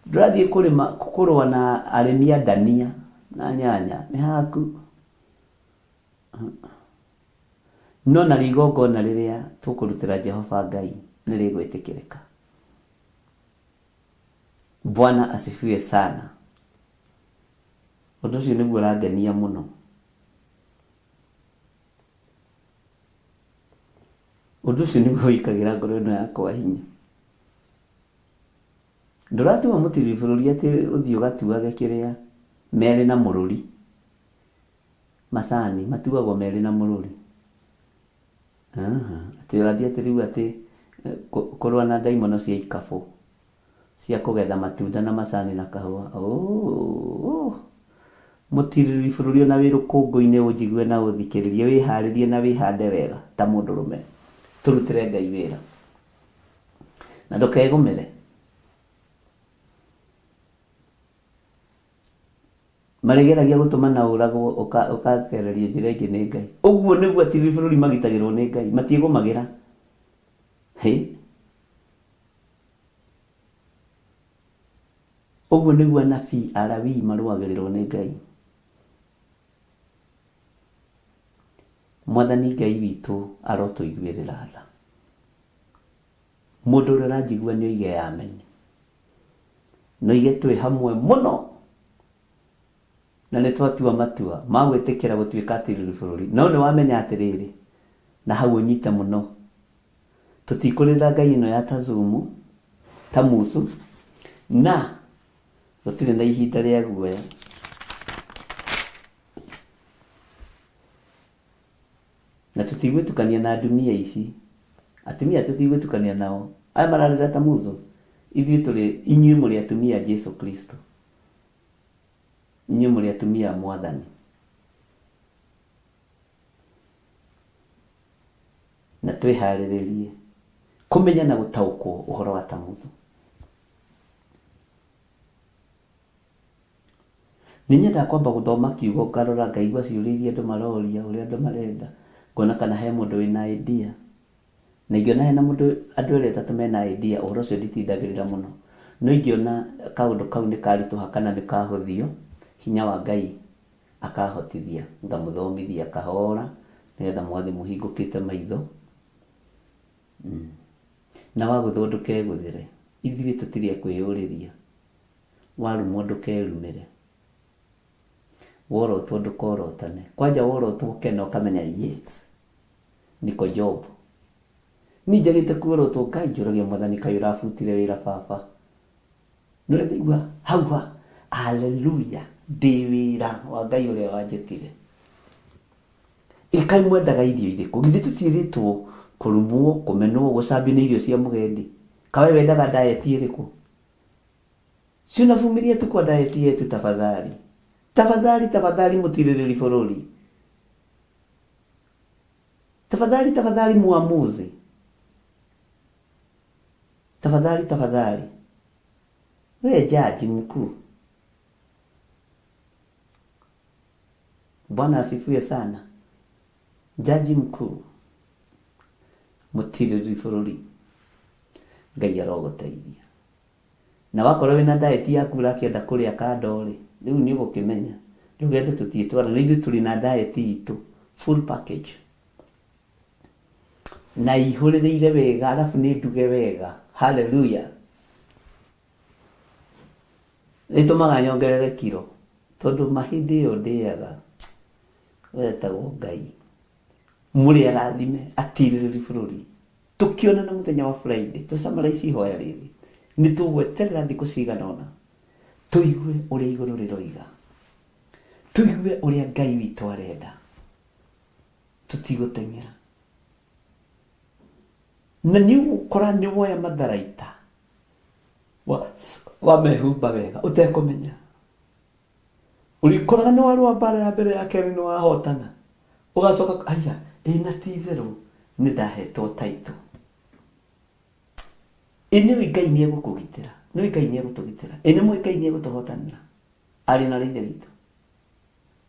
ndũrathiĩ kũrĩma kũrũa na arĩmi a ndania na nyanya, nĩ haku. No narĩo igongona rĩrĩa tũkũrutĩra Jehova Ngai nĩ rĩgwĩtĩkĩrĩka. Bwana asifiwe sana. Ũndũ ũcio nĩguo ũrangenia mũno. Ũndũ ũcio nĩguo wĩkagĩra ngoro ĩno yakwa hinya. Ndũratua mũtiriri bũrũri atĩ ũthiĩ ũgatuage kĩrĩa merĩ na mũrũri. Macani matuagwo merĩ na mũrũri. Atĩ ũrathiĩ atĩ rĩu atĩ kũrũa na ndaimono cia ikabũ cia kũgetha matunda na macani na kahũa. Oh, mũtirĩrĩri bũrũri ona wĩ rũkũngũ-inĩ ũnjigue na ũthikĩrĩrie, wĩharĩrie na wĩhande wega ta mũndũrũme. Tũrutĩre Ngai wĩra. Na ndũkegũmĩre. Marĩgeragia gũtũma na ũragwo ũkagererio njĩra ĩngĩ nĩ Ngai. Ũguo nĩguo atirĩrĩri bũrũri magitagĩrwo nĩ Ngai, matiĩgũmagĩra. Hĩ! Ũguo nĩguo anabii Alawii marũagĩrĩrwo nĩ Ngai. Mwathani Ngai witũ arotũiguĩrĩra tha. Mũndũ ũrĩa ũranjigua nĩ oige ameni. Na oige twĩ hamwe mũno na nĩ twatua matua ma gwĩtĩkĩra gũtuĩka atirĩrĩri bũrũri. No nĩ wamenya atĩrĩrĩ, na hau ũnyite mũno, tũtikũrĩrĩra ngai ĩno ya Tazumu, Tamuzu, na gũtirĩ na ihinda rĩa guoya. Na tũtigwĩtukania na ndumia ici. Atumia tũtigwĩtukania nao. Aya mararĩra Tamuzu, ithuĩ tũrĩ, inyuĩ mũrĩ atumia a Jesu Kristo. Inyuĩ mũrĩ atumia a Mwathani. Na twĩharĩrĩrie kũmenya na gũtaũkwo ũhoro wa Tamuzu. Nĩ nyendaga kwamba gũthoma kiugo ngarora ngaigua ciũria iria andũ maroria, ũrĩa andũ marenda, ngona kana he mũndũ wĩna idea. Na ingĩona hena mũndũ andũ erĩ atatũ mena idea, ũhoro ũcio nditindagĩrĩra mũno. No ingĩona kaũndũ kau nĩ karitũha kana nĩ kahũthio, hinya wa Ngai akahotithia ngamũthomithia kahora nĩgetha mũgathiĩ mũhingũkĩte maitho. Na wagũthwo ndũkegũthĩre. Ithuĩ tũtirĩ a kwĩyũrĩria. Warumwo ndũkerumĩre. Worotwo ndũkorotane. Kwanja worotwo ũkena ũkamenya yes, niko job. Niĩ njagĩte kuorotwo Ngai njũragia Mwathani kaĩ ũrabutire wĩra baba. Nĩ ũrĩa ndaigua hau ha hallelujah ndĩ wĩra wa Ngai ũrĩa wanjĩtire. Ĩ kaĩ mwendaga irio irĩkũ? Githĩ tũtiĩrĩtwo kũrumwo, kũmenwo, gũcambio nĩ irio cia mũgendi? Kaĩ we wendaga diet ĩrĩkũ? Si unavumilia tu kwa diet yetu tafadhali. Tafadhali tafadhali mũtirĩrĩri bũrũri. Tafadhali tafadhali muamuzi. Tafadhali tafadhali. We jaji mkuu. Bwana asifiwe sana. Jaji mkuu. Mũtirĩrĩri bũrũri. Ngai arogũteithia. Na wakorwo wĩna diet yaku ũrakĩenda kũrĩa kando rĩ, rĩu nĩ ũgũkĩmenya. Rũgendo tũtiĩtwara, na ithuĩ tũrĩ na diet itũ, full package. Na ihũrĩrĩire wega, arabu nĩ nduge wega. Hallelujah. Ĩtũmaga nyongerere kiro, tondũ mahĩndĩ ĩyo ndĩaga, wetagwo Ngai. Mũrĩ arathime, atirĩrĩri bũrũri. Tũkĩonana mũthenya wa Friday, tũcamara ici ihoya rĩrĩ, nĩ tũgweterera thikũ cigana ũna, tũigue ũrĩa igũrũ rĩroiga, tũigue ũrĩa Ngai witũ arenda. Tũtigũteng'era. Na nĩ ũgũkora nĩ woya matharaita, wamehumba wega, ũtekũmenya. Ũrĩkoraga nĩ warũa mbara ya mbere ya kerĩ nĩ wahotana. Ũgacoka aya, ĩ na ti itherũ nĩ ndahetwo title. Ĩ nĩũĩ Ngai nĩ egũkũgitĩra, nĩũĩ Ngai nĩ egũtũgitĩra, ĩ nĩmũĩ Ngai nĩ egũtũhotanĩra. Ariũ na aarĩ a Ithe witũ,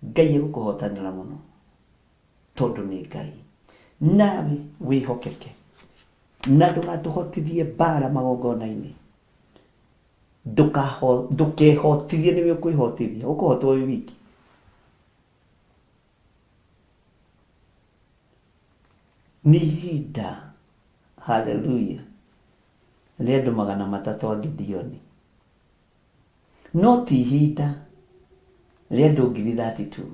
Ngai egũkũhotanĩra mũno tondũ nĩ Ngai. Nawe wĩhokeke na ndũgatũhotithie mbara magongona-inĩ. Ndũkehotithie nĩwe ũkwĩhotithia, ũkũhotwo wĩ wiki. Nĩ ihinda, haleluya, rĩa andũ 300 a Gideoni. No ti ihinda rĩa andũ 32,000.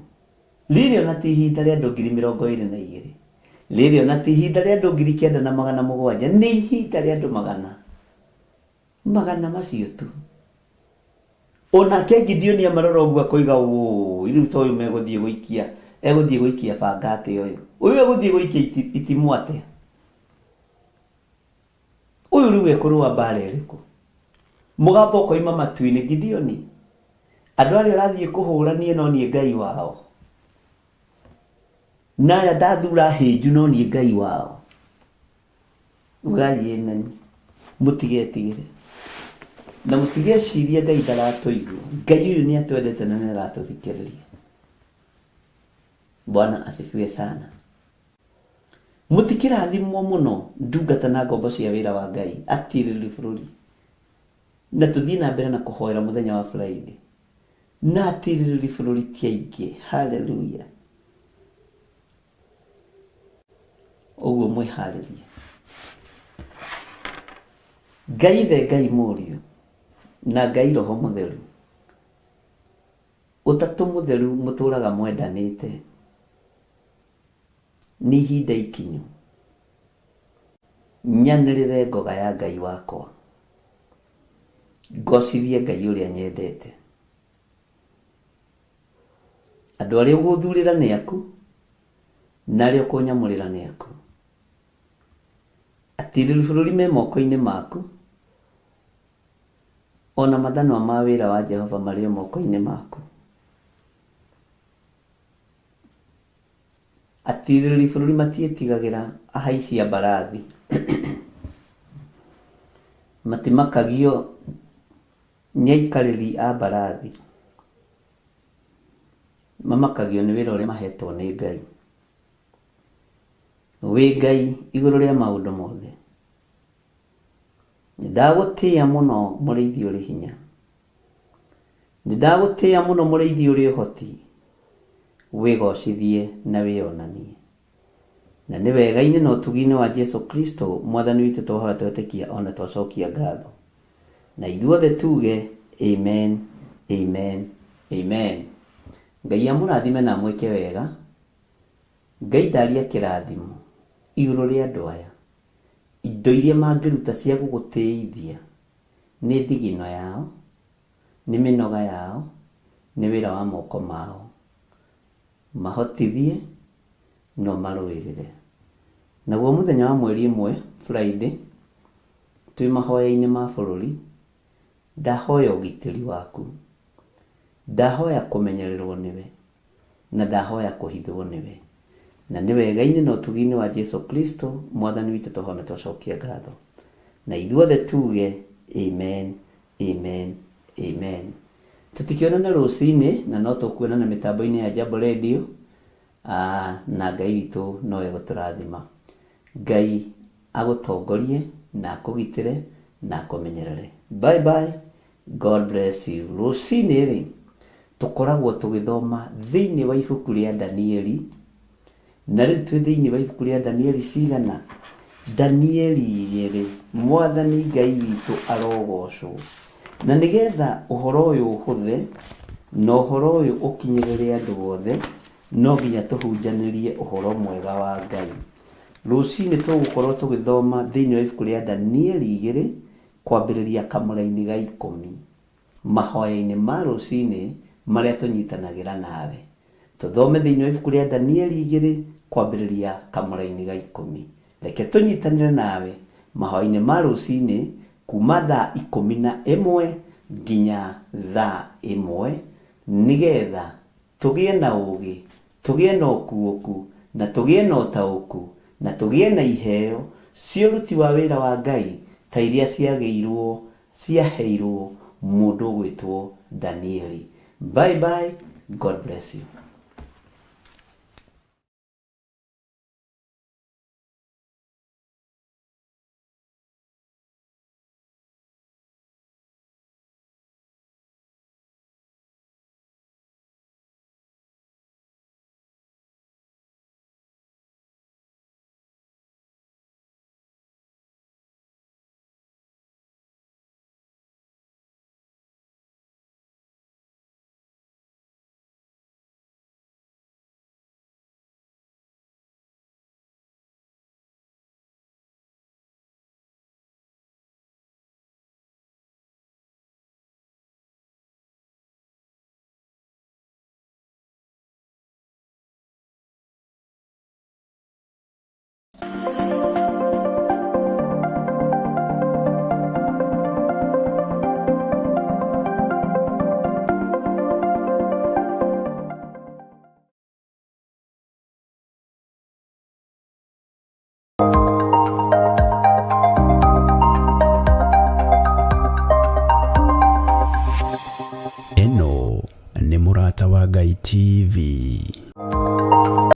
Rĩrĩ ona ti ihinda rĩa andũ 22,000. Rĩrĩ ona ti ihinda rĩa andũ 9,700. Nĩ ihinda rĩa andũ magana. Magana macio tu. Onake Gideoni amarora ũguo akoiga ũũ, rĩu ta ũyũ megũthiĩ gũikia, egũthiĩ gũikia banga atĩa ũyũ? Ũyũ egũthiĩ gũikia itimũ atĩa? Ũyũ rĩu ekũrũa mbara ĩrĩkũ? Mũgambo ũkoima matu-inĩ, Gideoni, andũ arĩa ũrathiĩ kũhũra niĩ no niĩ Ngai wao. Na aya ndathura hĩnju no niĩ Ngai wao. Ugai amen. Mũtigetigĩre. Na mũtigecirie Ngai ndaratũigua. Ngai ũyũ nĩ atwendete na nĩ aratũthikĩrĩria. Bwana asifiwe sana. Mũtikĩrathimwo mũno ndungata na ngombo cia wĩra wa Ngai atirĩrĩri bũrũri. Na tũthiĩ na mbere na kũhoera mũthenya wa Friday. Na atirĩrĩri bũrũri ti aingĩ. Hallelujah. Ũguo mwĩharĩrie. Ngai Ithe, Ngai Mũriũ, na Ngai Roho Mũtheru. Ũtatũ Mũtheru mũtũraga mwendanĩte. Nĩ ihinda ikinyu nyanĩrĩre ngoga ya Ngai wakwa, ngocithie Ngai ũrĩa nyendete. Andũ arĩa ũgũthurĩra nĩ aku, na arĩa ũkũnyamũrĩra nĩ aku. Atirĩrĩri bũrũri me moko-inĩ maku, o na mathanwa ma wĩra wa Jehova marĩ o moko-inĩ maku. Atirĩrĩri bũrũri matiĩtigagĩra ahaici a mbarathi. Matimakagio nĩ aikarĩri a mbarathi. Mamakagio nĩ wĩra ũrĩa mahetwo nĩ Ngai. Wĩ Ngai igũrũ rĩa maũndũ mothe. Nĩndagũtĩĩa mũno mũrĩithi ũrĩ hinya. Nĩndagũtĩĩa mũno mũrĩithi ũrĩ ũhoti. Wĩgocithie na wĩonanie. Na nĩ wega-inĩ na ũtugi-inĩ wa Jesu Kristo Mwathani witũ twahoya twetĩkia o na twacokia ngatho. Na ithuothe tuge Amen, Amen, Amen. Ngai amũrathime na amwĩke wega. Ngai ndaria kĩrathimo igũrũ rĩa andũ aya. Indo iria mangĩruta cia gũgũtĩithia nĩ thigino yao, nĩ mĩnoga yao, nĩ wĩra wa moko mao. Mahotithie na ũmarũĩrĩre. Naguo mũthenya wa mweri ĩmwe, Friday, twĩ mahoya-inĩ ma bũrũri, ndahoya ũgitĩri waku, ndahoya kũmenyererwo nĩwe, na ndahoya kũhithwo nĩwe. Na nĩ wega-inĩ na ũtugi-inĩ wa Jesu Kristo Mwathani witũ twahoya na twacokia ngatho. Na ithuothe tuge Amen, Amen, Amen. Tũtikĩonana rũcinĩ na no tũkuonana mĩtambo-inĩ ya Jambo Radio. Na Ngai witũ no egũtũrathima. Ngai agũtongorie na akũgitĩre na akũmenyerere. Bye bye. God bless you. Rũcinĩ rĩ, tũkoragwo tũgĩthoma thĩinĩ wa ibuku rĩa Danieli, na rĩu twĩ thĩinĩ wa ibuku rĩa Danieli cigana? Danieli igĩrĩ. Mwathani Ngai witũ arogocwo. Na nĩgetha ũhoro ũyũ ũhũthe, na ũhoro ũyũ ũkinyĩrĩre andũ othe, no nginya tũhunjanĩrie ũhoro mwega wa Ngai. Rũcinĩ tũgũkorwo tũgĩthoma thĩinĩ wa ibuku rĩa Danieli igĩrĩ, kwambĩrĩria kamũraini ga ikũmi. Mahoya-inĩ ma rũcinĩ marĩa tũnyitanagĩra nawe. Tũthome thĩinĩ wa ibuku rĩa Danieli igĩrĩ kwambĩrĩria kamũraini ga ikũmi. Reke tũnyitanĩre nawe mahoya-inĩ ma rũcinĩ kuma thaa 11 nginya thaa 1 nĩgetha tũgĩe na ũũgĩ, tũgĩe na ũkuũku, na tũgĩe na ũtaũku, na tũgĩe na iheo cia ũruti wa wĩra wa Ngai ta iria ciagĩirwo ciaheirwo mũndũ ũgwĩtwo Danieli. Bye bye, God bless you. Mũrata wa Ngai TV.